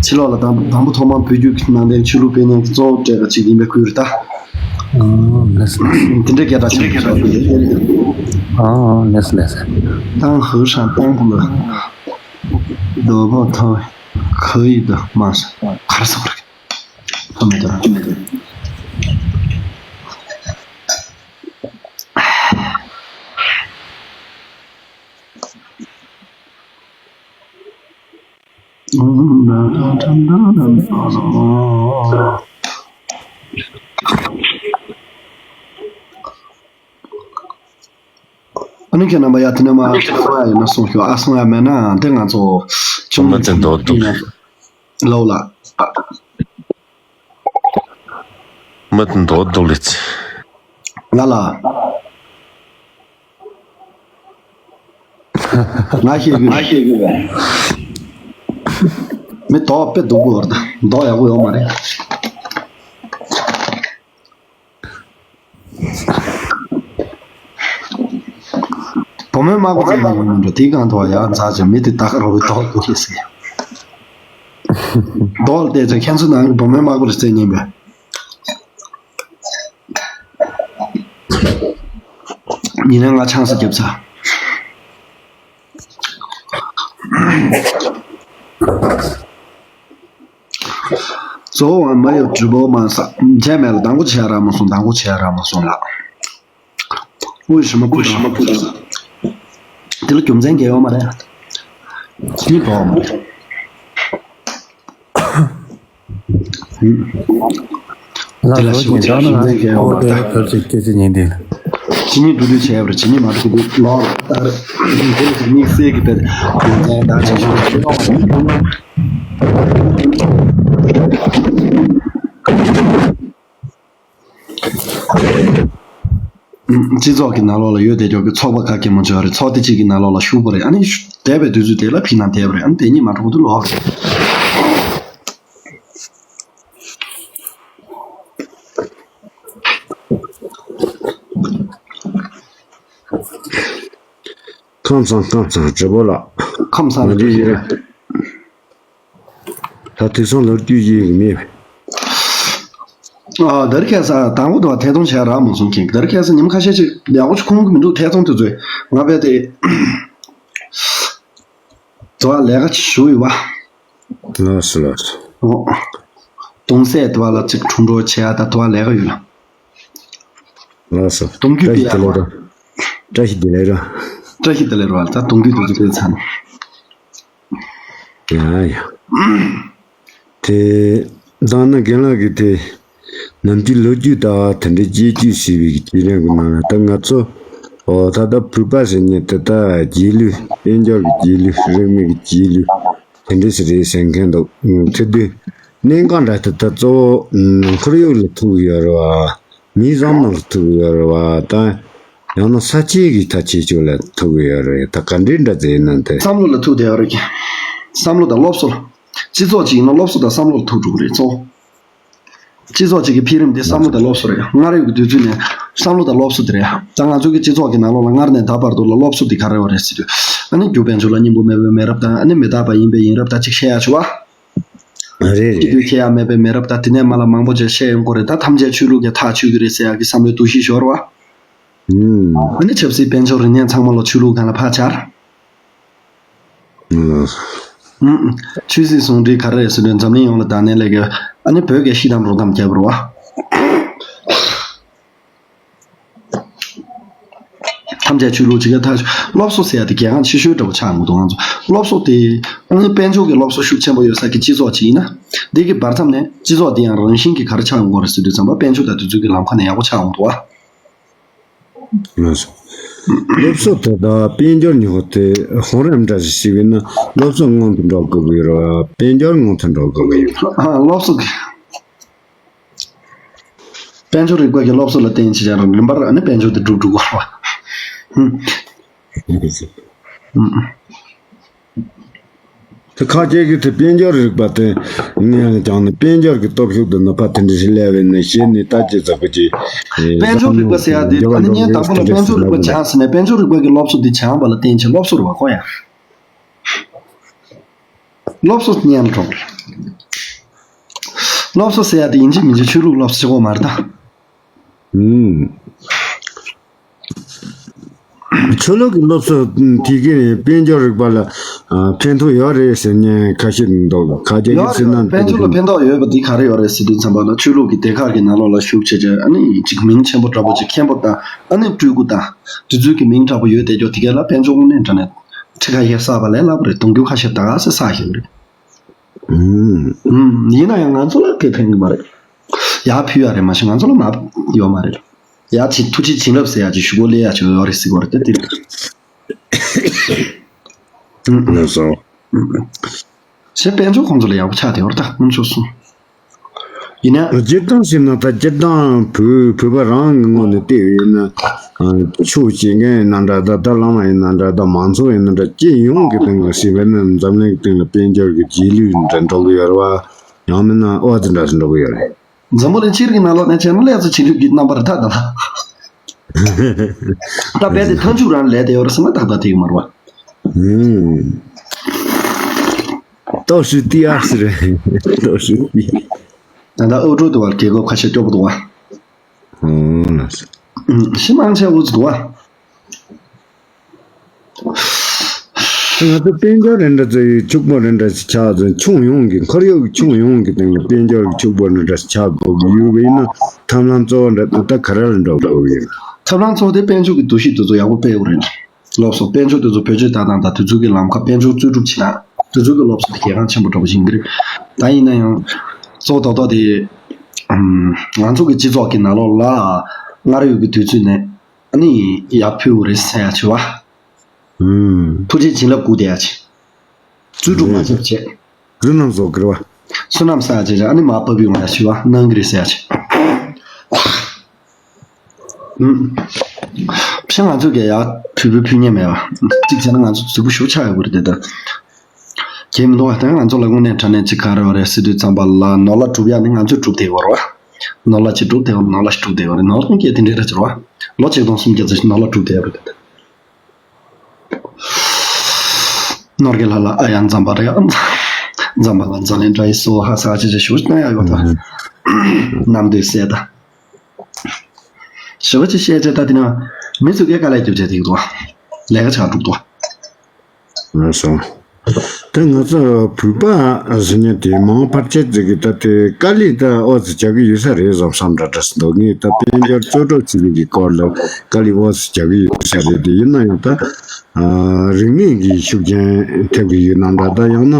ཕྱི་ལོགས་ལ་དང་དང་པོ་ཐོག་མར་བོད་བརྒྱུད་ཀྱི་ནང་བསྟན་ཆོས་ལུགས་སྤེལ་མཁན་གྱི་གཙོ་བོ་སྤྲད་པ་ཅིག་ཡིན་པའི་ཁུལ་རེད་ད། ཨ་ལེས་ལེས། དེ་འདྲའི་སྐད་གྲགས་ཆེན་པོ་ཞིག་ཡོད་རེད། ཨ་ལེས་ལེས། 当和尚当不了，萝卜头可以的嘛是。 ག་རེ་ཟེར་བ་རེད། ཐོབ་མེད་དོ། ཨ་ནི་ཁྱེད་རྣམ་པ་ཡ་དེ་ནས་མ་གསུང་ཡ་ཡིན་ན་གསུང་ཤོག་ཨ་གསུང་ཡ་མེད་ན་དེ་ང་ཚོ་ཅུང་མ་དེ་མདོག་འདུག་ལོ་ལ། མ་དེ་མདོག་འདུག་ལེ་ཚེ། ང་ལ། ང་ཤེས་གི་ང་ཤེས་གི་བས། མི་མདོག་དཔེ་སྡུག་པོ་རེད། མདོག་ཡག་པོ་ཡོད་མ་རེད། བུ་མོའི་དམག་པ་ཚོ་ཡང་ཡོང་འགྲོ་དེའི་སྒང་ཐོག་ཡར་འཛག་ཅིག་མི་དེ་ད་ག་རོ་བའི་མདོག་སྐུ་ལས་ཟེར། མདོག་ལ་བལྟས་ཚེ་ཁྱེད་ཚོ་ནང་གི་བུ་མོའི་དམག་པ་རེད་ཟེར་ཉན་པས། ཉིན་ལན་ང་ཆང་ས་རྒྱབ་ཚ། གཙོ་བོ་མ་ཡོད་གྲུ་བོ་མ་ས་མཇལ་མེད་ལ་དང་པོ་བྱས་ར་མ་སོང་དང་པོ་བྱས་ར་མ་སོང་ལ། དབུས་ཞི་མ་ཕུ་ཞི་མ་ཕུ་དང་། དེ་ལ་རྒྱུ་མཚན་གལ་ཡོད་མ་རེད། ཁྱི་དོག་མ་རེད། དེ་ལ་ཞི་མ་ཆགས་རྒྱུ་མཚན་གལ་ཡོད་མ་རེད། ཁྱི་ཉིད་འགྲོ་དུས་བྱས་པར་ཇི་ནི་མ་འགྲོ་དུས་ལོག་ལྟར། དེ་ལ་ཞི་མ་སྲས་ཀྱི་དེར་རྒྱུ་མཚན་དང་བྱེད་ཤུགས་ཆེ་བ་མ་རེད། སྤྱི་ཚོགས་ཀྱི་ནང་ལོགས་ལ་ཡོད་བསྡད་ཀྱོག་གི་ཚོགས་པ་ག་གེ་མོ་ཅིག་ཡོད་རེད། ཚོགས་སྡེ་གཅིག་གི་ནང་ལོགས་ལ་ཞུགས་པ་རེད། ཨ་ནི་ཞུ་བསྡད་པའི་དུས་ཚོད་དེ་ལ་ཕྱི་ནང་བསྡད་པ་རེད། ཨ་ནི་དེ་གཉིས་མ་གྲུབ་དུས་ལོག་རེད། ཁམས་བཟང་ཁམས་བཟང་བགྲེས་པོ་ལགས། ཁམས་བཟང་ང་ཚོའི་ཡུལ། ད་དུས་སང་ལོ་རྒྱུས་ཡིན་གི་མེད། ཨ་དེ་རིང་ཁ་སང་དང་པོ་དང་ཐད་གཏོང་བྱས་རག་མ་སོང་མཁན་དེ་རིང་ཁ་སང་ཉིན་ཁ་ཤས་ཅིག་ཡག་པོ་ཅིག་ཁུངས་མི་འདུག་ཐད་གཏོང་དེ་ཚོས་ང་བས་དེ་དུ་བ་ལས་ཀ་ཅིག་ཞུ་ཡོད་པ། ལགས་སོ་ལགས་སོ། ཨོ། གདུང་སྲས་དུ་བ་ལ་ཅིག་ཁྲུང་འགྲོ་བྱས་ཡ་ད་དུ་བ་ལས་ཀ་ཡོད་ལ། ལགས་སོ། གདུང་རྒྱུད་པས་ཡག་པ། བཀྲ་ཤིས་བདེ་ལེགས་ར། བཀྲ་ཤིས་བདེ་ལེགས་ར། ད་གདུང་རྒྱུད་དེ་ཚོ་དཔེ་ཚ་ན། ཡ་ཡ། དེ་ད་ནི་རྒན་ལགས་ཀྱིས་དེ་ནམ་རྒྱུན་ལོ་རྒྱུས་ལྟ་བ་དེ་འདྲའི་དཔྱད་བརྗོད་བྱས་པའི་དུས་རིང་གི་ནང་ལ་ད་ང་ཚོ་ཨོ་ད་ལྟ་བོད་པ་ཟེར་མཁན་དེ་ད་རྗེས་ལུས་དཔལ་འབྱོར་གྱི་རྗེས་ལུས་རིག་གནས་ཀྱི་རྗེས་ལུས་དེ་འདྲ་ཞིག་རེད་ཟེར་མཁན་འདུག་དེ་དུས་གནད་འགག་འདྲ་དེ་ད་གཙོ་བོ་ཁོར་ཡུག་ལ་ཐུག་ཡོད་རེད་བ། མི་བཟང་ནང་ལ་ཐུག་ཡོད་རེད་བ། ད་ཡང་ན་ས་ཆའི་གི་ཐ་ཆད་ཅོག་ལ་ཐུག་ཡོད་རེད། ད་ག་འདྲའི་འདྲ་ཟེར་ན་དེ། བསམ་བློ་ལ་ཐུག་བསྡད་ཡོད་རེད། བསམ་བློ་དང་སློབ་གསོ་ལ། སྤྱི་ཚོགས་གཅིག་ཡིན་ན་སློབ་གསོ་དང་བསམ་བློ་ལ་ཐུག་འགྲོ་གི་རེད་གཙོ་བོ། སྤྱི་ཚོགས་གཅིག་གི་འཕེལ་རིམ་དེ་བསམ་བློ་དང་སློབ་གསོ་རེད། སྔར་ཡོད་ཀྱི་དུས་ཚོད་ནས་བསམ་བློ་དང་སློབ་གསོ་དེ་རེད། ད་ང་ཚོ་གི་སྤྱི་ཚོགས་ཀྱི་ནང་ལོགས་ལ་སྔར་ནས་ད་བར་དུ་ལ་སློབ་གསོ་དེ་ག་རེ་ཡོད་རེད་ཟེར་དུས། ཨ་ནི་རྒྱུ་དཔལ་འབྱོར་ལ་སྙིང་པོ་མེད་པའི་མེད་རབས་དང་ཨ་ནི་མི་རྟག་པ་ཡིན་པའི་ཡིན་རབས་དང་ཅིག་བཤད་ཡ་བྱུང་བ། རེད་རེད། སྤྱི་འཐུས་ཁེ་ཡ་མེད་པའི་མེད་རབས་དང་དེ་ནས་མ་ལ་མང་པོ་ཅིག་བཤད་ཡོང་གི་རེད། ད་ཐམས་ཅད་ཆོས་ལུགས་ཀྱི་ཐག་ཆོད་ཀྱི་རེད་ཟེར་ཡག་གི་བསམ་བློའི་འདུ་ཤེས་ཤོར་བ། ཨུམ། ཨ་ནི་ཆབ་སྲིད་དཔལ་འབྱོར་རིག་གནས་ཚང་མ་ལ་ཆོས་ལུགས་སྒང་ལ་ཕར་སྦྱར། ཨུམ། ཆོས་སྲིད་ཟུང་འབྲེལ་ག་རེ་རེད་ཟེར་དུས་འཛམ་གླིང་ཡོངས་ལ་དང་ལེན་ལས་ཀྱི་ཨ་ནི་བོད་ཀྱི་ཤི་དམ་རོ་དམ་རྒྱབ་རོ་བ། ཐམས་ཅད་ཆོས་ལུགས་གཅིག་ག་ཐག་ཆོད། སློབ་གསོ་ཟེར་ཡ་དེ་གལ་འགངས་ཆེ་ཤོས་འདྲ་པོ་ཆགས་ཡོང་གི་འདུག་ང་ཚོ་སློབ་གསོ་དེ་ཨ་ནི་དཔལ་འབྱོར་གྱི་སློབ་གསོ་ཤུགས་ཆེན་པོ་ཡོད་ས་གི་སྤྱི་ཚོགས་གཅིག་ཡིན་ན། འདི་གི་བར་མཚམས་ནས་སྤྱི་ཚོགས་དེ་ཡང་རང་བཞིན་གྱིས་ག་རེ་ཆགས་ཡོང་གི་རེད་ཟེར་དུས་ཙམ་པ་དཔལ་འབྱོར་དང་དེ་ཚོ་གི་ལམ་ཁ་ནས་ཡག་པོ་ཆགས་ཡོང་གི་འདུག་བ། ལགས་སོ། སློབ་གསོ་དེ་དང་དཔལ་འབྱོར་གཉིས་པོ་དེ་ཧོང་རིམ་འདྲ་ཞིག་བྱས་པས་ན་སློབ་གསོ་སྔོན་དུ་འགྲོ་དགོས་ཀྱི་ཡོད་རེད་བ། དཔལ་འབྱོར་སྔོན་དུ་འགྲོ་དགོས་ཀྱི་ཡོད་རེད། ཨ་སློབ་གསོ་གི། དཔལ་འབྱོར་རིག་པ་གི་སློབ་གསོ་ལ་བརྟེན་བྱས་ཀྱང་རིམ་པར་ཨ་ནི་དཔལ་འབྱོར་དེ་འགྲུབ་འགྲོ་གི་རེད་བ། ཧུམ། ཧུམ། དེ་ཁ་ཅིག་གིས་དེ་དཔལ་འབྱོར་རིག་པ་དེ་ངས་ཀྱང་ནི་དཔལ་འབྱོར་གྱི་སྟོབས་ཤུགས་དེ་ནུས་པ་དེ་འདྲ་ཞིག་སླེབས་པས་ན་ཞེས་ནི་ལྟ་ཅི་ཟེར་གི་ཅི། དཔལ་འབྱོར་རིག་པ་ཟེར་ཡ་དེ་ཨ་ནི་ངས་དང་པོ་ལ་དཔལ་འབྱོར་རིག་པ་སྦྱངས་ཟེར་ནས་དཔལ་འབྱོར་རིག་པ་གི་སློབ་གསོ་དེ་སྦྱངས་པ་ལ་བརྟེན་བྱས་སློབ་གསོ་རེད་བ་ཁོ་ཡང་། སློབ་གསོ་སྙན་གྲོགས། སློབ་གསོ་ཟེར་ཡ་དེ་ཡིན་གཅིག་མིན་གཅིག་ཆོས་ལུགས་སློབ་གསོ་གཅིག་པོ་མ་རེད་ད། ཨུམ། ཆོས་ལུགས་ཀྱི་སློབ་གསོ་དེ་གའི་དཔལ་འབྱོར་རིག་པ་ལ་ཨ་ཕན་ཐོགས་ཡོད་རེད་ཟེར་མཁན་ཁ་ཤས་འདུག་ཁ་ཅིག་ཡོད་གིས་ཟེར་རེད། ན་དཔལ་འབྱོར་ལ་ཕན་ཐོགས་ཡོད་པ་འདི་ག་རེ་ཡོད་རེད་ཟེར་དུས་ཙམ་པ་ལ་ཆོས་ལུགས་ཀྱི་སྡེ་ཁག་གི་ནང་ལོགས་ལ་ཞུགས་བྱས་བྱས་ཨ་ནི་ཅིག་མིང་ཆེན་པོ་འདྲ་པོ་ཅིག་མཁན་པོ་དང་ཨ་ནི་སྤྲུལ་སྐུ་དང་དེ་ཚོའི་གི་མིང་འདྲ་པོ་ཡོད་བསྡད་ཀྱོག་དེ་ག་ལ་དཔལ་འབྱོར་དངོས་གནས་དྲང་གནས་ཁྲི་ཁ་ཤས་བསགས་པ་ལས་སླ་པོ་རེད། གདུང་རྒྱུད་ཁ་ཤས་ད་ག་སེ་བསགས་ཤེས་རེད། ཨུམ། ཨུམ། ཡིན་ན་ཡང་ང་ཚོ་ལ་དེ་ཕན་གི་མ་རེད། ཡར་ཕུལ་ཡ་རེད་མ་གཞི་ང་ཚོ་ལ་མ་ཡོད་མ་རེད། ཡ་ཅིག་ཐུགས་རྗེ་བྱིན་རླབས་ཟེར་ཡ་ཅིག་ཞུ་གོ་ལེ་ཡ་ཅིག་ཡོད་རེད་ཟེར་གོ་རེད་ད་དེ་རེད། ལགས་སོ། ཞེས་དཔལ་འབྱོར་ཁོང་ཚོ་ལ་ཡག་པོ་ཆགས་བསྡད་ཡོད་རེད་ད་དཀོན་མཆོག་གསུམ། ཡིན་ན། སྤྱིར་བཏང་ཞིག་ན་ད་སྤྱིར་བཏང་བོད་བོད་པ་རང་གི་ངོས་ནས་བལྟས་ཡོད་ན། ཆོས་བྱེད་མཁན་ཡིན་ན་འདྲ་ད་ད་བླ་མ་ཡིན་ན་འདྲ་ད་མང་ཚོགས་ཡིན་ན་འདྲ་སྤྱི་ཡོངས་ཀྱི་སྟེང་ལ་ཞིག་བས་ན་འཛམ་གླིང་གི་སྟེང་ལ་དཔལ་འབྱོར་གྱི་རྗེས་ལུས་འདྲ་འགྲོ་གི་ཡོད་རེད་བ། ཡང་མིན་ན་ཨོ་ཙི་འདྲ་ཞིག་འགྲོ་གི་ཡོད་རེད། འཛམ་བུ་གླིང་སྤྱིར་གྱི་ནང་ལོགས་ནས་བྱས་ན་ལས་ཚོ་བྱིན་རླབས་ཀྱི་རྣམ་པར་ཐ་དད་ལ། ད་རྦད་དེ་མཐའ་མཇུག་རང་ལས་དེ་ཡོད་རེད་ཟེར་ན་ཏག་ཏག་དེ་གི་མ་རེད་བ། ཏོག་ཞུ་ཏི་ཨ་སི་རེད། ཏོག་ཞུ་ཏི་ཨ། ད་ལྟ་ཨོ་ཀྲུག་དུ་བར་རྒྱལ་ཁབ་ཁ་ཤས་སྐྱོ་པོ་འདུག་བ། ཨོ་ལགས་སོ། ཤི་མང་ཆེ་འུ་ཚུ་འདུག་བ། ང་ཚོ་དཔལ་འབྱོར་རེ་འདྲ་ཚོ་ཡི་ཕྱུག་པོ་རེ་འདྲ་ཞིག་ཆགས་ཚུན་ཕྱོགས་ཡོངས་ཀྱི་ཁོར་ཡུག་ཕྱོགས་ཡོངས་ཀྱི་སྟེང་ལ་དཔལ་འབྱོར་གྱི་ཕྱུག་པོ་རེ་འདྲ་ཞིག་ཆགས་དགོས་ཀྱི་ཡོད་པ་ཡིན་ན་ཐབས་ལམ་གཙོ་བོ་འདྲ་ད་ལྟ་ག་རེ་ལ་འགྲོ་དགོས་ཀྱི་ཡོད། ཐབས་ལམ་གཙོ་བོ་དེ་དཔལ་འབྱོར་གྱི་འདུ་ཤེས་དེ་ཚོ་ཡག་པོ་སྤེལ་དགོས་རེད། ལགས་སོ། དཔལ་འབྱོར་དེ་ཚོ་བེད་སྤྱོད་བཏང་སྟངས་དང་དེ་ཚོ་གི་ལམ་ཁ་དཔལ་འབྱོར་རྩོལ་སྒྲུབ་བྱེད་སྟངས་དེ་ཚོ་གི་སློབ་གསོ་དེ་གལ་འགངས་ཆེན་པོ་འདྲ་པོ་ཞིག་ཡིན་གྱི་རེད། ད་ཡིན་ན་ཡང་གཙོ་བོ་རྡོག་རྡོག་དེ་ང་ཚོ་གི་སྤྱི་ཚོགས་ཀྱི་ནང་ལོགས་ལ་སྔར་ཡོད་ཀྱི་དུས་ཚོད་ནས་ཨ་ནི་ཡར་ཕུལ་དགོས་རེད་ཟེར་ཡ་བྱས་པ། ཐུགས་རྗེ་བྱིན་རླབས་སྒུག་བསྡད་ཡ་བྱས། རྩོལ་སྒྲུབ་མ་བྱས་བྱས། རུ་རྣམས་སོགས་གྱུར་པ། བསོད་ནམས་བསགས་བྱས་བྱས་ཨ་ནི་མར་ཕབ་པའི་ངོ་ཡ་ཞུ་བ་གནང་གི་རེད་ཟེར་ཡ་བྱས། ཕྱིན་ང་ཚོས་ཀྱི་ཡ་ཕུལ་ཕུལ་ཕུལ་ཉན་མེད་པ། གཅིག་བྱས་ན་ང་ཚོ་རྫིག་པོ་ཞུ་ཆགས་ཡོད་དགོས་རེད་དེ་ལྟར། གལ་མི་འདུག་བ་དེ་ང་ཚོ་ལ་དངོས་གནས་དྲང་གནས་ཅིག་ག་རེ་བ་རེད་ཟེར་དུས་ཙམ་པ་ལ་ནོར་ལ་སྒྲུབ་ཡ་ནི་ང་ཚོས་སྒྲུབ་བསྡད་ཡོད་རེད་བ། ནོར་ལ་ཅིག་སྒྲུབ་བསྡད་ཡོད་ནོར་ལ་ཞིག་སྒྲུབ་བསྡད་ཡོད་རེད་ནོར་ལ་ནི་སྐད་དེ་འདྲའི་ར་ཅིག་རེད་བ། ལོ་ཆིག་སྟོང་སུམ་བརྒྱ་ཙམ་ཞིག་ནོར་ལ་སྒྲུབ་བསྡད་ཡོད་རེད་དེ། ནོར་གྱི་ལྷ་ལ་ཨ་ཡ་འཛམ་བུ་རེད། འཛམ་བུ་ལ་འཛམ་གླིང་འདྲ་ཡི་སོ་ཧ་ས་ཅི་ཅི་ཞུ་ན་ཡ་ཡོད་ད། ནམ་དུས་སེ་ད། ཞི་བ་ཅི་བཤད་ཅེ་ད་དེ་ན་མི་ཚོ་སྐད་དཀའ་ལས་རྒྱབ་ཅེ་དེ་གི་འདུག་ལས་ཀ་ཆག་འགྲུབ་འདུག་ང་སོང་། དེ་ང་ཚོ་བོད་པ་ཟེར་ཉན་དེ་མང་ཕལ་ཆེར་ཅིག་གིས་ད་དེ་དཀའ་ལས་ད་ཨོ་ཙི་རྒྱག་གི་ཡོད་ས་རེད་བསམ་བསམ་འདྲ་འདྲ་ཟེར་འདུག་ངས་ད་དཔལ་འབྱོར་རྩོལ་སྒྲུབ་བྱེད་མཁན་གྱི་སྐོར་ལ་དཀའ་ལས་ཨོ་ཙི་རྒྱག་གི་ཡོད་ས་རེད་དེ་ཡིན་ན་ཡང་ད། རིག་གནས་ཀྱི་ཤུགས་རྐྱེན་ཐེབས་ཀྱི་ཡོད་ནམ་འདྲ་ད་ཡང་ན།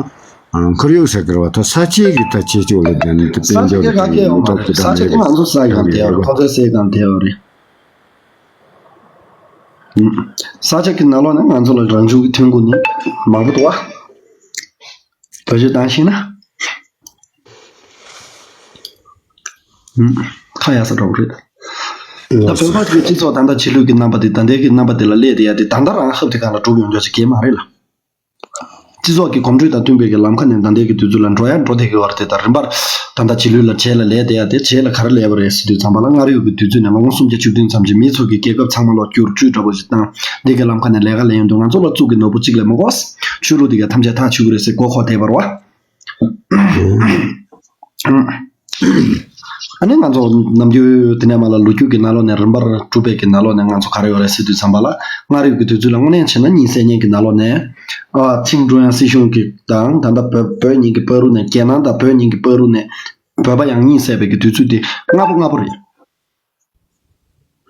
ཁོར་ཡུག་ཟེར་གི་རེད་བ་ད་ས་ཆའི་གི་ད་ཆེ་ཆུང་ལ་ལྡན་ནི་དེ་ས་དཔལ་ཆ་འབྱོར་གི་ག་གི་ཡོང་མ་རེད། ས་ཆ་གི་ང་ཚོ་ས་ཡོང་དེ་ཡོད་རེད། ཁོ་ཚོའི་ས་ཡོང་དེ་ཡོད་རེད། ས་ཆ་གི་ནང་ལོགས་ནས་ང་ཚོ་ལ་རང་བྱུང་གི་ཐོན་ཁུངས་ནི་མང་པོ་འདུག་བ། བེད་སྤྱོད་བཏང་ཤེས་ན། ཁ་ཡག་ས་འདྲ་བོ་རེད། ད་བོད་པ་ཚོའི་སྤྱི་ཚོགས་ད་ལྟ་ཕྱི་ལུགས་ཀྱི་རྣམ་པ་དེ་ད་ལྟའི་གི་རྣམ་པ་དེ་ལ་སླེབས་བསྡད་ཡ་དེ་ད་ལྟ་རང་ཧབ་དེ་གང་ལ་གྲུབ་ཡོང་རྒྱུ་ཞིག་གས་མ་རེད་ལ། སྤྱི་ཚོགས་ཀྱི་གོམ་བགྲོད་དང་བསྟུན་པའི་གི་ལམ་ཁ་ནས་ད་ལྟའི་གི་དུས་ཚོད་ལ་འགྲོ་ཡ་འགྲོ་བསྡད་ཀྱི་ཡོད་རེད་དེ་ད་རིམ་པར་ད་ལྟ་རྗེས་ལུས་ལ་རྗེས་ལ་ལས་བསྡད་ཡ་དེ་རྗེས་ལ་ག་རེ་ལས་པ་རེད་ཟེར་དུས་ཙམ་པ་ལ་སྔར་ཡོད་ཀྱི་དུས་ཚོད་ནས་ལོ་ངོ་སུམ་བརྒྱ་བཅུ་བདུན་ཙམ་གྱི་མི་ཚོ་གི་རྒྱལ་ཁབ་ཚང་མ་ལོ་བསྒྱུར་བཅོས་འདྲ་པོ་ཞིག་བཏང་འདི་གི་ལམ་ཁ་ནས་ལས་ཀ་ལས་ཡོང་དུས་ང་ཚོ་ལ་གཙུག་གི་ནོར་བུ་གཅིག་ལས་མ་གོ་ཆོས་ལུགས་དེ་ག་ཐམས་ཅད་ཐག་ཆོད་ཀྱི་རེད་ཟེར་མགོ་འཁོར་བསྡད་པ་རེད་བ། ཨ་ནི་ང་ཚོ་ནམ་རྒྱུན་དེ་ནས་མ་ལ་ལོ་རྒྱུས་ཀྱི་ནང་ལོགས་ནས་རིམ་པར་གྲུབ་པའི་གི་ནང་ལོགས་ནས་ང་ཚོ་ག་རེ་ཡོད་རེད་ཟེར་དུས་ཙམ་པ་ལ་སྔར་ཡོད་ཀྱི་དུས་ཚོད་ལ་དངོས་གནས་བྱས་ན་གཉིད་སད་མཁན་གྱི་ནང་ལོགས་ནས་ཨ་ཆིང་ཀྲུང་དབྱང་སྲིད་གཞུང་གི་དང་ད་ལྟ་བོད་བོད་གཉིས་ཀྱི་བར་དུ་ནས་རྒྱལ་ནང་དང་བོད་གཉིས་ཀྱི་བར་དུ་ནས་བོད་པ་ཡང་གཉིད་སད་པའི་གི་དུས་ཚོད་དེ་སྔ་པོ་སྔ་པོ་རེད།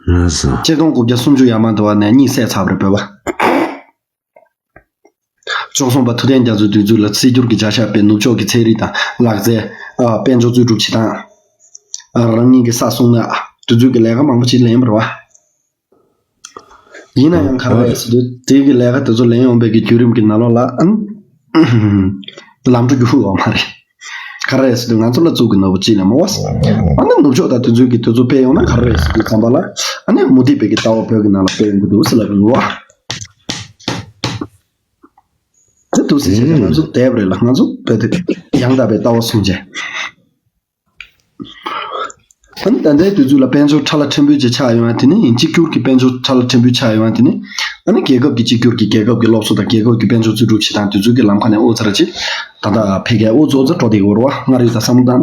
ལགས་སོ། ཆིག་སྟོང་དགུ་བརྒྱ་སུམ་ཅུ་ཡར་མར་དུ་བ་ནས་གཉིད་སད་ཚར་བ་རེད་བོད་པ། བཅུ་གསུམ་པ་ཐུབ་བསྟན་རྒྱ་མཚོའི་དུས་ཚོད་ལ་སྲིད་འགྱུར་གྱི་བྱ་བཞག་པའི་ནུབ་ཕྱོགས་ཀྱི་ཚན་རིག་དང་ལག་རྩལ། ཨ་དཔལ་འབྱོར་རྩོལ་སྒྲུབ་བྱེད་སྟངས། ཨ་རང་ཉིད་ཀྱི་ས་སྲུང་ན་དུས་ཚོད་ཀྱི་ལས་ཀ་མང་པོ་ཅིག་ལེན་པ་རེད་བ། ཡིན་ན་ཡང་ག་རེ་རེད་ཟེར་དུས་དེ་གི་ལས་ཀ་དེ་ཚོ་ལེན་ཡོང་པའི་གི་བརྒྱུད་རིམ་གྱི་ནང་ལོགས་ལ་ཨ་ནི་ལམ་འགྲོ་རྒྱུ་ཧུ་བ་མ་རེད། ག་རེ་རེད་ཟེར་དུས་ང་ཚོ་ལ་གཙུག་གི་ནོར་བུ་གཅིག་ལས་མ་བ། ཨ་ནི་ནུབ་ཕྱོགས་དང་དུས་ཚོད་ཀྱི་དུས་ཚོད་སྤེལ་ཡོང་ན་ག་རེ་རེད་ཟེར་དུས་ཙམ་པ་ལ་ཨ་ནི་མུ་སྟེགས་པའི་གི་ལྟ་བ་བོད་ཀྱི་ནང་ལ་སྤེལ་ཡོང་གི་འདུག་ཟེར་ལབ་ཡོང་བ། དེ་འདུག་སེ་བྱས་ཏེ་ང་ཚོ་བསྡད་པ་རེད་ལ་ང་ཚོ་བོད་དེ་ཡང་དག་པའི་ལྟ་བ་བཟུང་བྱས། ཨ་ནི་ད་ལྟའི་དུས་ཚོད་ལ་དཔལ་འབྱོར་ཁྲ་ལ་ཕྲན་བུ་ཅིག་ཆགས་ཡོང་བ་དེ་ནི་གཅིག་གྱུར་གྱི་དཔལ་འབྱོར་ཁྲ་ལ་ཕྲན་བུ་ཆགས་ཡོང་བ་དེ་ནི་ཨ་ནི་རྒྱལ་ཁབ་ཀྱི་གཅིག་གྱུར་གྱི་རྒྱལ་ཁབ་ཀྱི་སློབ་གསོ་དང་རྒྱལ་ཁབ་ཀྱི་དཔལ་འབྱོར་རྩོལ་སྒྲུབ་བྱེད་སྟངས་དུས་ཚོད་ཀྱི་ལམ་ཁ་ནས་ཨོ་ཚ་ར་ཅིག་ད་ལྟ་འཕེལ་རྒྱས་ཨོ་ཚོ་ཚ་འགྲོ་བསྡད་ཡོད་རེད་བ། སྔར་ཡོད་ད་བསམ་བློ་བཏང་།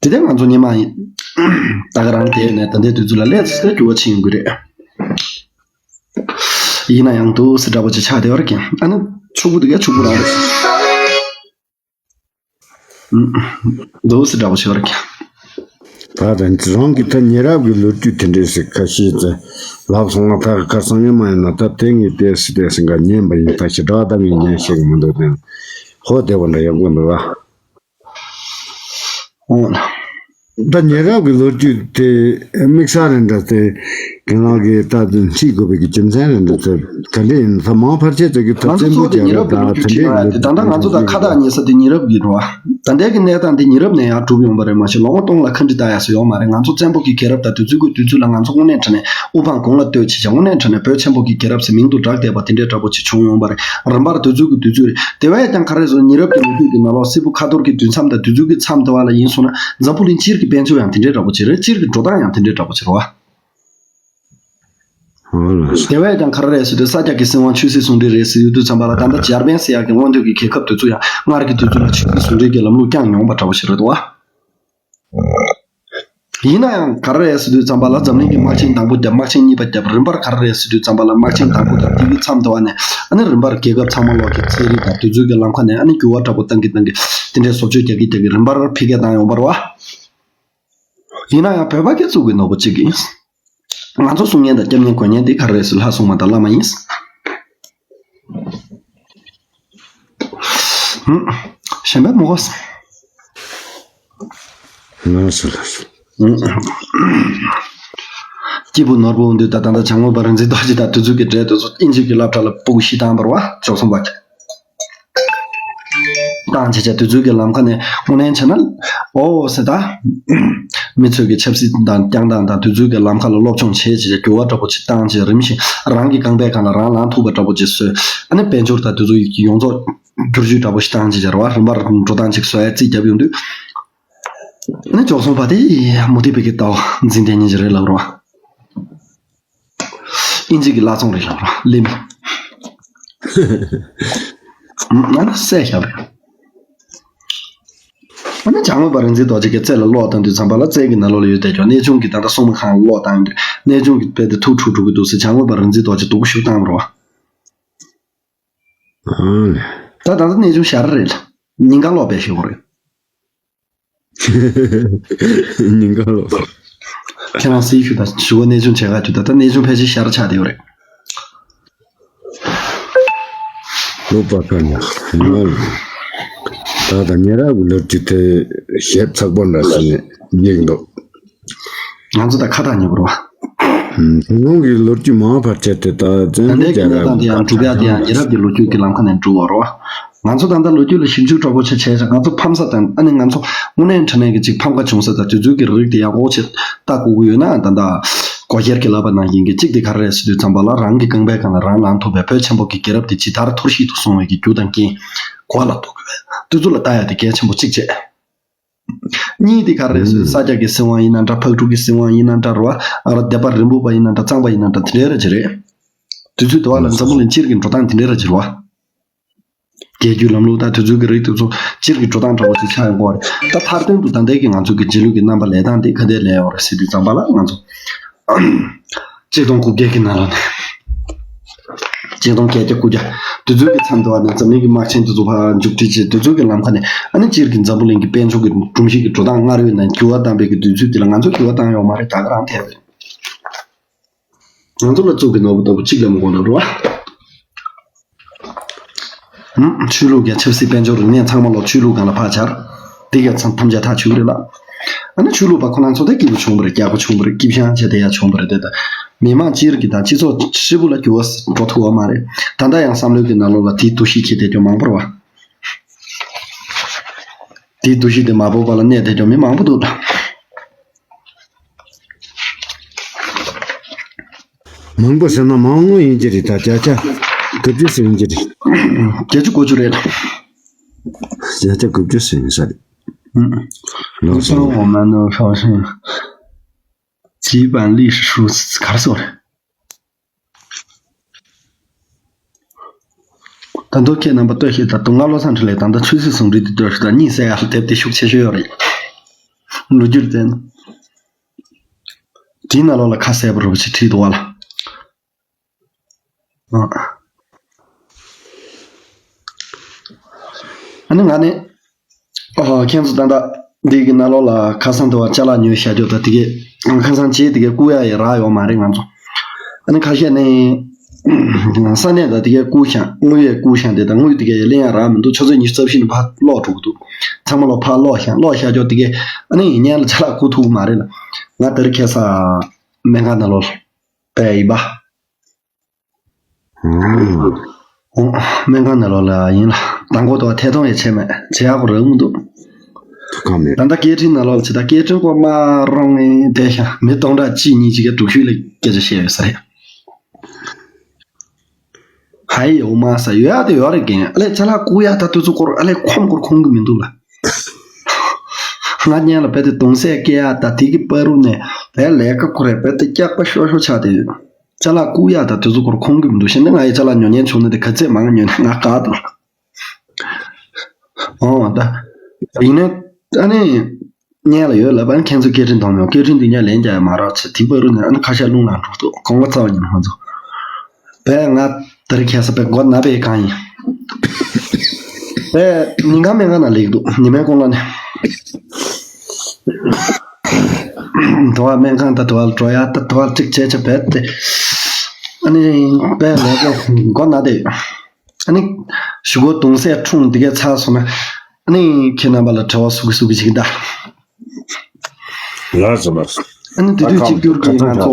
དེ་ལྟར་ང་ཚོ་སྔོན་མ་ཡིན། ད་ག་རང་དེ་ནས་ད་ལྟའི་དུས་ཚོད་ལ་ལས་ཚེ་འགྱུར་བ་ཕྱིན་ཡོང་གི་རེད། ཡིན་ན་ཡང་འདུག་སེ་འདྲ་པོ་ཅིག་ཆགས་བསྡད་པ་རེད་ཀྱང་ཨ་ནི་ཕྱུག་པོ་འདུག་ཡ་ཕྱུག་པོ་རང་རེད། འདུག་སེ་འདྲ་པོ་ཅིག་ཡོད་རེད་ཀྱང་། ད་ད་རང་གི་ད་ཉེ་རབས་ཀྱི་ལོ་རྒྱུས་དེ་འདྲས་སེ་ཁ་ཤས་ཙེ་ལབ་སོང་ང་ད་ག་ཁར་སང་ཉིན་མ་ཡིན་ན་ད་དེ་ངས་བལྟས་སེ་བལྟས་སེ་འགའ་ཉན་པ་ཡིན་ད་ཞེ་དྲག་ད་ངས་ཉན་ཤེས་ཀྱི་མི་འདུག་དེ་ཧོ་བདེ་བ་འདྲ་ཡག་པོ་འདུག་ཨ། འོ་ན། ད་ཉེ་རབས་ཀྱི་ལོ་རྒྱུས་དེ་དམིགས་བསལ་རེ་འདྲ་དེ་ཁྱེད་རང་གིས་ད་དུང་འཁྲིད་དགོས་པའི་གི་རྒྱུ་མཚན་རེ་འདྲ་དེ་ག་འདྲ་ཡིན། ད་མང་ཕལ་ཆེར་དེ་གི་ད་ང་ཚོ་བཙན་པོ་གཙོ་བོ་དེ་རྒྱལ་ཉེ་རབས་རབས་ཀྱི་ལོ་དང་རྒྱུས་དེ་འདྲའི་ཁྲིད་ཡོང་ཡ་དེ་ད་ལྟ་ང་ཚོ་དང་ཁ་བཏགས་ཉེ་ས་དེ་ཉེ་རབས་ཀྱི་རེད་བ། ད་ལྟའི་གི་གནས་སྟངས་དེ་ཉེ་རབས་ནས་ཡང་གྲུབ་ཡོང་པ་རེད། མ་གཞི་ལོ་ངོ་སྟོང་ལ་ཁ་འདྲི་ལྟ་ཡ་སུ་ཡོང་མ་རེད། ང་ཚོ་བཙན་པོ་གི་རྒྱལ་རབས་དང་དུས་ཚོད་ཀྱི་དུས་ཚོད་ལ་ང་ཚོ་དངོས་གནས་དྲང་གནས་དབུ་འཕང་དགུང་ལ་བསྟོད་བྱས་བྱས་དངོས་གནས་དྲང་གནས་བོད་ཆེན་པོ་གི་རྒྱལ་རབས་ཟེར་མིང་དུ་གྲགས་བསྡད་པ་དེ་འདྲའི་འདྲ་པོ་ཅིག་བྱུང་ཡོང་པ་རེད། རིམ་པར་དུས་ཚོད་ཀྱི་དུས་ཚོད་རེད། དེ་བས་ཀྱང་ག་རེ་ཟེར་ན་ཉེ་རབས་ཀྱི་ལོ་རྒྱུས་ཀྱི་ནང་ལོགས་སིལ་བུ་ཁ་ཐོར་གྱི་དུས་མཚམས་དང་དུས་ཚོད་ཀྱི་མཚམས་དེ་བ་ལ་ཡིན་སོང་ན་འཛམ་བུ་གླིང་སྤྱིར་གྱི་དཔལ་འབྱོར་ཡང་དེ་འདྲའི་འདྲ་པོ་ཅིག་རེད། སྤྱིར་གྱི་འགྲོ་སྟངས་ཡང་དེ་འདྲའི་འདྲ་པོ་ཅིག་རེད་བ། ཨོ་ལགས་སོ། དེ་བས་ཀྱང་ག་རེ་རེད་ཟེར་དུས་ས་སྐྱ་གི་སྲིད་དབང་ཆོས་སྲིད་ཟུང་འབྲེལ་རེད་ཟེར་ཡོད་དུས་ཙམ་པ་ལ་ད་ལྟ་འཇར་པན་ཟེར་ཡག་གི་སྔོན་ཐོན་གྱི་རྒྱལ་ཁབ་དེ་ཚོ་ཡང་སྔར་གྱི་དུས་ཚོད་ལ་ཆོས་སྲིད་ཟུང་འབྲེལ་གྱི་ལམ་ལུགས་བསྐྱངས་མྱོང་བ་འདྲ་པོ་ཞིག་རེད་དོ། ཡིན་ན་ཡང་ག་རེ་རེད་ཟེར་དུས་ཙམ་པ་ལ་འཛམ་གླིང་གི་དམག་ཆེན་དང་པོ་བརྒྱབ། དམག་ཆེན་གཉིས་པ་བརྒྱབ། རིམ་པར་ག་རེ་རེད་ཟེར་དུས་ཙམ་པ་ལ་དམག་ཆེན་དང་པོ་དང་དེ་གི་མཚམས་དེ་བ་ནས་ཨ་ནི་རིམ་པར་རྒྱལ་ཁབ་ཚང་མ་ལོག་གི་ཚན་རིག་དང་དུས་ཚོད་ཀྱི་ལམ་ཁ་ནས་ཨ་ནི་འགྱུར་བ་འདྲ་པོ་བཏང་གི་བཏང་གི་དེ་འདྲའི་བཟོ་བཅོས་རྒྱག་གི་རྒྱག་གི་རིམ་པར་འཕེལ་རྒྱས་བཏང་ཡོང་བ་རེད་བ། ཡིན་ན་ཡང་བོད་པ་སྐྱེ་ཚུལ་གྱི་ནོར་བུ་གཅིག་ཡིན། ང་ཚོ་གསུང་མཁན་དང་སྐྱབས་མཁན་གོ་མཁན་དེ་ག་རེ་རེད་ཟེར་ལྷ་སྲུང་མ་དང་བླ་མ་ཡིན། ཧུམ། གཞན་པ་མ་གོ། ལགས་སོ་ལགས་སོ། ཧུམ། སྐྱེས་བུ་ནོར་བུ་འདི་ད་ད་ལྟ་བྱང་ངོས་པ་རིག་འཛིན་རྡོ་རྗེ་དང་དེ་ཚོ་གི་གྲས་དེ་ཚོ་དབྱིན་ཇི་གི་སློབ་གྲྭ་ལ་སྤུ་གུ་བཞི་བཏང་བ་རེད་བ། བཅུ་གསུམ་པ། བཏང་བྱས་བྱས་དུས་ཚོད་ཀྱི་ལམ་ཁ་ནས་དངོས་གནས་བྱས་ན། ཨོ་ཟེར་ད། མི་ཚོས་ཀྱི་ཆབ་སྲིད་དང་བསྐྱངས་སྟངས་དང་དུས་ཚོད་ཀྱི་ལམ་ཁ་ལ་སློབ་སྦྱོང་བྱས་བྱས་བྱས་འགྱུར་བ་འདྲ་པོ་ཅིག་བཏང་བྱས་རིམ་བཞིན་རང་གི་རྐང་པའི་སྒང་ལ་རང་ལངས་ཐུབ་པ་འདྲ་པོ་ཅིག་བཟོས། ཨ་ནི་དཔལ་འབྱོར་དང་དུས་ཚོད་ཀྱི་ཡོངས་རྫོགས་བསྒྱུར་བཅོས་འདྲ་པོ་ཞིག་བཏང་བྱས་བྱས་རེད་བ། རིམ་པར་འགྲོ་སྟངས་ཅིག་བཟོ་ཡ་རྩིས་བརྒྱབ་ཡོང་དུས། ཨ་ནི་བཅུ་གསུམ་པ་དེ་མུ་སྟེགས་པའི་གི་ལྟ་བ་འཛིན་བསྡད་མཁན་ཅིག་རེད་ལབ་རེད་བ། ཨིན་ཇི་གི་བླ་བཙོང་རེད་ལབ་རོགས་ལེམ། ང་ལ་བསད་བཞག་རེད། ཨ་ནི་བྱང་ངོས་པ་རིག་འཛིན་རྡོ་རྗེ་གི་རྩེ་ལ་གློག་བཏང་དུས་ཙམ་པ་ལ་རྩེ་གི་ནང་ལོགས་ལ་ཡོད་བསྡད་ཀྱང་གནས་ཆུང་གི་ད་ལྟ་སྲུང་མ་ཁང་ལ་གློག་བཏང་དུས་གནས་ཆུང་གི་དཔེ་དེ་ཐུག་འཁྲུག་འཁྲུག་གི་འདུག་ཟེར། བྱང་ངོས་པ་རིག་འཛིན་རྡོ་རྗེ་སྡུག་པོ་ཞིག་བཏང་རོགས། ད་ད་ལྟ་གནས་ཆུང་ཞར་རེད། ཉིན་གང་གློག་སྤེལ་ཤེས་གོ་རེད། ཉིན་གང་ལོ། ཁྱེད་རང་སྲིད་ཞུ་དང་ཞུ་བ་གནས་ཆུང་བྱེད་ག་དུས་ད་ལྟ་གནས་ཆུང་ཕལ་ཆེར་ཤར་ཆགས་བསྡད་ཡོད་རེད། ལོ་པ་ཁ་ན་ད་ད་ཉེ་རབས་ཀྱི་ལོ་རྒྱུས་དེ་ཞིབ་ཚགས་པོ་འདྲ་ཞིག་ནས་ཡིག་འདུག་ང་ཚོ་ད་ཁ་ཐག་ཉེ་པོ་རེད་བ། ཁོང་གི་ལོ་རྒྱུས་མང་བ་བར་ཆད་དེ་ད་བཙན་པོ་རྒྱལ་རབས་ཀྱི་ད་ལྟའི་གནས་སྟངས་དེ་ཡང་གྲུབ་ཡ་དེ་ཡང་ཉེ་རབས་ཀྱི་ལོ་རྒྱུས་ཀྱི་ལམ་ཁ་ནས་འགྲོ་བ་རེད་བ། ང་ཚོ་ད་ལྟ་ལོ་རྒྱུས་ལ་ཞིབ་འཇུག་འདྲ་པོ་ཆེ་བྱས་ཙང་ང་ཚོ་ཕམ་ས་དང་ཨ་ནི་ང་ཚོ་དངོས་གནས་དྲང་གནས་ཀྱི་ཅིག་ཕམ་ཁ་བྱུང་ས་དང་དུས་ཚོད་ཀྱི་རིགས་དེ་ཡག་པོ་ཆེ་ལྟ་དགོས་ཀྱི་ཡོད་ན། ད་ལྟ་སྒོ་ཤེར་གྱི་ལབ་པ་ནང་བཞིན་གྱི་གཅིག་དེ་ག་རེ་རེད་ཟེར་དུས་ཙམ་པ་ལ་རང་གི་རྐང་པའི་སྒང་ལ་རང་ལངས་ཐུབ་པའི་བོད་ཆེན་པོ་གི་རྒྱལ་རབས་དེ་ཇི་ལྟར་འཐོར་ཞིག་ཏུ་སོང་བའི་གི་རྒྱུ་དང་རྐྱེན་གོ་ལ་གཏོགས་དགོས་པའི་དུས་ཚོད་ལ་ལྟ་ཡ་དེ་གལ་ཆེན་པོ་གཅིག་བྱས། གཉིས་དེ་ག་རེ་རེད་ཟེར་ས་སྐྱ་གི་སྲིད་དབང་ཡིན་ན་འདྲ། ཕག་གྲུ་གི་སྲིད་དབང་ཡིན་ན་འདྲ་རེད་བ། སྡེ་པ་རིན་སྤུངས་པ་ཡིན་ན་འདྲ། གཙང་པ་ཡིན་ན་འདྲ། དེ་འདྲའི་རེད་ཅེས་རེད། དུས་ཚོད་དུ་བ་ལ་འཛམ་བུ་གླིང་སྤྱིར་གྱི་འགྲོ་སྟངས་དེ་འདྲའི་རེད་ཅེས་རེད་བ། རྒྱལ་རྒྱུད་ལམ་ལུགས་དང་དུས་ཚོད་ཀྱི་རིགས་དེ་ཚོ་སྤྱིར་གྱི་འགྲོ་སྟངས་འདྲ་བོ་ཅིག་ཆགས་ཡོང་གི་རེད། ད་མཐར་དོན་དུ་ད་ལྟའི་གི་ང་ཚོ་གི་རྗེས་ལུས་ཀྱི་རྣམ་པ་ལས་སྟངས་དེ་ག་འདྲས་ལས་ཡོད་རེད་ཟེར་དུས་ཙམ་པ་ལ་ང་ཚོ་ཆིག་སྟོང་དགུ་བརྒྱ་གི་ནང་ལོགས་ནས། ཆིག་སྟོང་བརྒྱད་བརྒྱ་དགུ་བརྒྱ། དུས་ཚོད་ཀྱི་མཚམས་དུ་བ་ནས་འཛམ་གླིང་གི་དམག་ཆེན་དེ་ཚོ་ཕར་མཇུག་སྒྲིལ་བྱས། དུས་ཚོད་ཀྱི་ལམ་ཁ་ནས་ཨ་ནི་སྤྱིར་གྱི་འཛམ་བུ་གླིང་གི་དཔལ་འབྱོར་གྱི་སྒྲོམ་གཞི་གི་འགྲོ་སྟངས་སྔར་ཡོད་ནས་འགྱུར་བ་བཏང་བའི་གི་དུས་ཚོད་དེ་ལ་ང་ཚོ་འགྱུར་བ་བཏང་ཡོད་མ་རེད། ད་ག་རང་ཐད་རེད། ང་ཚོ་ལ་བཙུགས་ཀྱི་ནོར་བུ་ལྟ་བུ་གཅིག་ལ་མི་དགོངས་ནོར་བ། ཧུམ། ཆོས་ལུགས་ཀྱི་ཆབ་སྲིད་དཔལ་འབྱོར་རིག་གནས་ཚང་མ་ལོག་ཆོས་ལུགས་སྒང་ལ་ཕར་སྦྱར། འདི་ག་ཚང་ཐམས་ཅད་ཐག་ཆོད་རེད་ལ། ཨ་ནི་ཆོས་ལུགས་པ་ཁོ་རང་ཚོ་ད་སྐྱིད་པོ་བྱུང་བ་རེད། རྒྱགས་པོ་བྱུང་བ་རེད། སྐྱིད་ཤང་བྱས་བསྡད་ཡ་བྱུང་བ་རེད་དེ། ད་མི་མང་སྤྱིར་གྱི་དང་སྤྱི་ཚོགས་ཧྲིལ་པོ་ལ་འགྱུར་བ་འགྲོ་ཐུབ་པ་མ་རེད། ད་ལྟ་ཡང་བསམ་བློའི་གི་ནང་ལོགས་ལ་དེའི་འདུ་ཤེས་འཁྱེར་བསྡད་རྒྱུ་མང་པོ་རེད་བ། དེའི་འདུ་ཤེས་དེ་མ་ཕོག་པ་ལ་གནས་བསྡད་རྒྱུ་མི་མང་པོ་འདུག་ལ། མང་པོ་ཟེར་ན་མང་བོ་ཡིན་གྱི་རེད། ད་བརྒྱ་ཆ་དགུ་བཅུ་ཟེར་ཡིན་གྱི་རེད། བརྒྱད་ཅུ་དགུ་བཅུ་རེད། བརྒྱ་ཆ་དགུ་བཅུ་ཟེར་ཡིན་ས་རེད། ལགས་སོ། 我们的首相基本历史数字 ག་རེ་ཟེར་བ་རེད། ད་དུང་ཁྱེད་རྣམ་པ་ལྟོས་ཤིག་ད་དུང་ང་བློ་བཟང་འཕྲིན་ལས་ད་ལྟ་ཆོས་སྲིད་ཟུང་འབྲེལ་དེ་ལྟོས་ཤིག་ད་གཉིད་སད་ཡག་ལ་དེབ་དེ་ཤུགས་ཆེ་ཤོས་ཡོད་རེད། ལོ་རྒྱུས་བཙལ་ན། དེའི་ནང་ལོགས་ལ་ཁ་གསལ་པོ་རུ་ཅིག་བྲིས་འདུག་བ་ལ། ཨ། ཨ་ནི་ང་ནི། ཨོ། ཁྱེད་ཚོ་ད་ལྟ་འདི་གི་ནང་ལོགས་ལ་ཁ་སང་དུ་བ་ཅ་ལག་ཉོས་བཞག་རྒྱུ་ད་དེ་གས་ཁ་སང་བྱས་དེ་གས་བསྐུར་ཡ་ཡི་རག་ཡོད་མ་རེད་ང་ཚོ། ཨ་ནི་ཁ་ཤས་ནི་ ས་གནས་དང་དེ་གའི་སྐུ་ཤང་དངུལ་ཡས་སྐུ་ཤང་དེ་དང་དངུལ་དེ་གའི་ལེན་ཡ་རག་མི་འདུག་ཆུ་ཚོད་ཉི་ཤུ་རྩ་བཞི་ནས་ཕར་ལོག་འགྲོ་གི་འདུག་ཚང་མ་ལོག་ཕར་ལོག་ཤང་ལོག་ཤག་ཀྱོག་དེ་གའི་ཨ་ནི་ངའི་ཉན་ལ་ཅ་ལག་བསྐུར་ཐུབ་ཀྱི་མ་རེད་ལ། ང་དེར་ཁེ་ས་སྨན་ཁང་ནང་ལོགས་པས་ཡིན་པ། ཨོ། སྨན་ཁང་ནང་ལོགས་ལ་ཡིན་ལ། དང་པོ་དང་ཐད་གཏོང་ཡང་བྱས་མེད། བྱེད་ཡག་པོ་རག་མི་འདུག་ཁ་མེད། ད་ལྟ་སྐད་འཕྲིན་ནང་ལོགས་ལ་བྱེད། ད་སྐད་འཕྲིན་སྐོར་མ་རོང་ངེ་བསྡད་ཤག་མི་སྟོང་ཕྲག་གཅིག་གཉིས་ཅིག་གིས་དྲུག་ཤུལ་ལ་སྐད་ཆ་བཤད་ཡོད་ས་རེད། ཧའི་ཡོད་མ་ས་ཡོད་ཡག་དེ་ཡོད་རེད་རྒན། ཨ་ལས་ཅ་ལག་བསྐུར་ཡག་ད་དུས་ཚོད་སྐོར་ཨ་ལས་ཁོམ་སྐོར་ཁོམ་གི་མི་འདུག་ལ། ང་སྔོན་ལ་བལ་དེ་གདུང་སེམས་སྐྱེ་ཡག་ད་དེ་གི་བར་དུ་ནས་བལ་ལས་ཀ་ཁོ་རེ་བལ་དེ་སྐྱག་པ་ཤོར་ཤོར་ཆགས་དེ་ཡོད། ཅ་ལག་བསྐུར་ཡག་ད་དུས་ཚོད་སྐོར་ཁོམ་གི་མི་འདུག་བྱས་ན་ང་ཡི་ཅ་ལག་ཉོ་ཉན་བྱུང་ན་དེ་ག་ཚད་མང་ཉོ་ན་ང་དགའ་འདུག་ཨོ་ད། ཡིན་ན་ཨ་ནི་སྔོན་ལ་ཡོད་ལབ་པ་ནི་ཁྱེད་ཚོ་སྐད་འཕྲིན་གཏོང་མྱོང་། སྐད་འཕྲིན་འདི་ཉག་ལན་རྒྱག་ཡ་མ་རག་ཚེ་དེ་བར་དུ་ནས་ཨ་ནི་ཁ་ཤས་རླུང་ལངས་འགྲོ་འདུག་དགོངས་པ་ཚ་བ་ཉིན་ཧོན་ཚོ། བས་ང་དེར་ཁྱད་ས་བས་མགོ་ན་བས་གང་ཡིན། བས་ཉིན་གང་སྨན་ཁང་ན་ལེགས་འདུག་ཉི་མའི་གོང་ལ་ནས། དུ་བ་སྨན་ཁང་ད་དུ་བ་འགྲོ་ཡ་ད་དུ་བ་གཅིག་བྱས་ཆ་བས་ཏེ། ཨ་ནི་བས་ལས་ཀ་མགོ་ན་བས། ཨ་ནི་གཞུག་གུ་གདུང་སེམས་འཁྲུངས་འདི་གས་ཚར་སོང་ན། ཨ་ནི་ཁྱེད་རྣམ་པ་ལ་དྲི་བ་སུ་གི་སུ་གི་བྱེད་ཀྱི་ད། ལགས་སོ་ལགས་སོ། ཨ་ནི་དེ་དུས་གཅིག་གྱུར་གྱིས་ང་ཚོ་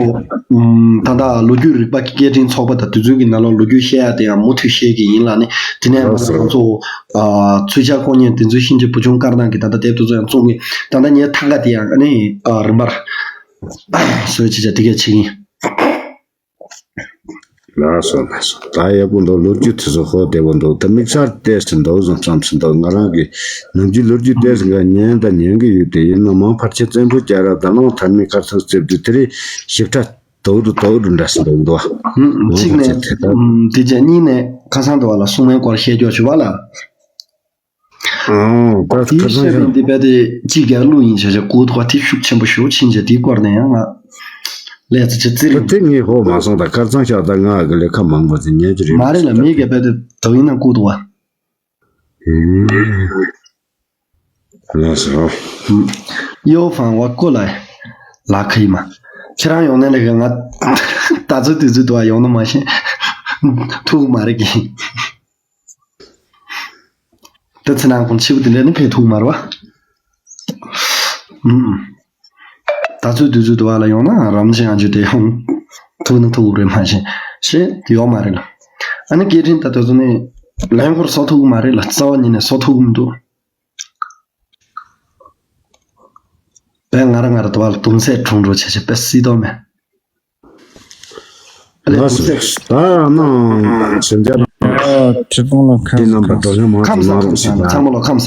ད་ལྟ་ལོ་རྒྱུས་རིག་པ་སྐད་འཕྲིན་ཚོགས་པ་དང་དེ་ཚོའི་གི་ནང་ལོགས་ལོ་རྒྱུས་བཤད་ཡ་དེ་ཡང་མུ་མཐུད་བཤད་ཀྱི་ཡིན་ལ་ནི། དེ་ནས་ང་ཚོ་ཚུལ་འཆར་ཁོ་ཉིད་དེ་ཚོའི་ཤིན་ཅི་བུ་ཆུང་དཀར་ནག་གི་ད་ལྟ་དེབ་དེ་ཚོ་ཡང་བཙོང་གི། ད་ལྟ་ངའི་ཐང་ག་དེ་ཡང་ཨ་ནི་རིམ་པར་བཟོས་བྱས་བྱས་དེ་གས་བྱེད་ཀྱི་ཡིན། ལགས་སོ་ལགས་སོ། ད་ཡག་པོ་འདུག་ལོ་རྒྱུས་དེ་ཚོ་ཧོ་བདེ་པོ་འདུག་ད་དམིགས་བསལ་ཏོག་ཙམ་འདུག་བཟང་ཙམ་ཞིག་འདུག་ང་རང་གི་ནམ་རྒྱུན་ལོ་རྒྱུས་ཏོག་ཙམ་འགའ་ཉན་དང་ཉན་གི་ཡོད་དེ། ཡིན་ན་མང་ཕལ་ཆེར་བཙན་པོ་རྒྱལ་རབས་དང་གླང་དར་མའི་ཁར་ཐག་རྩེ་དུས་དེ་རིང་ཞིབ་ཕྲ་དོག་རུ་དོག་རུ་འདྲ་ཞིག་འདུག་འདུག་གཅིག་ནས་དེ་རྗེས་གཉིས་ནས་ཁ་སང་དུ་བ་ལ་སྲུང་མའི་སྐོར་བཤད་རྒྱུ་བྱུང་བ་ལ། ཨོ། ད་དེའི་ཁ་སང་ཤོད་པའི་འདི་བས་དེ་ཅི་རྒྱལ་གླུ་ཡིན་བྱས་བྱས་གོ་ཐོག་དེ་ཤུགས་ཆེན་པོ་ཞུ་ཕྱིན་བྱས་དེའི་སྐོར་ནས་ཡང་ང་ལས་ཚེ་ཆེ་ཙི་རིང་། ད་དེ་ངས་ཧོ་མ་སོང་། ད་ཁ་སང་ཤོད་ད་ང་གི་ལས་ཀ་མང་པོ་ཟིན་ཉན་གྱི་རེད། མ་རེད་ལ་མི་གས་བས་དེ་དོ་ཡིན་ན་གོ་ཐོག་བ། ལགས་སོ། ཡོ་ཧྥང་བ་ཀོ་ལ་ལ་ཁ་ཡི་མ། ཁྱེད་རང་ཡོང་ནས་ལས་ཀ་ང་ད་ཚོད་དུས་ཚོད་དུ་བ་ཡོང་ན་མ་ཤེས། ཐུག་མ་རེད་གི། ད་ཚེ་ནང་ཁོང་ཆེ་བོ་དེ་འདྲ་ནི་ཕེ་ཐུག་མ་རེད་བ། ཨུམ། ད་ཚོད་དུས་ཚོད་དུ་བ་ལ་ཡོང་ན་རམ་ཆེན་ཨ་ཇུ་དེ་ཡོང་། ཐུག་ན་ཐུག་རེད་མ་ཤེས། ཤེས་ཡོད་མ་རེད་ལ། ཨ་ནི་སྐད་འཕྲིན་ད་དུས་ཚོད་ནི་ལན་ཁོར་སོ་ཐུག་མ་རེད་ལ། རྩ་བ་ཉིད་ནས་སོ་ཐུག་མི་འདུག་བས་ང་རང་ང་རང་དུ་བ་ལ་དུང་སེ་གྲོང་འགྲོ་བྱེད་བྱེད་པས་སྲིད་དོ་མེད། ཨ་ལས་ལགས་དུང་སེ། སོ། ད་ནང་ཞིབ་འཇགས། ཁྲི་སྟོང་ལ་ཁམས། དེ་རྣམ་པ་འགྲོ་ལན་མང་དུ་ཁམས་བཟང་མང་རུང་ཞིག་ཁམས་བཟང་། ཚང་མ་ལ་ཁམས་བཟང་།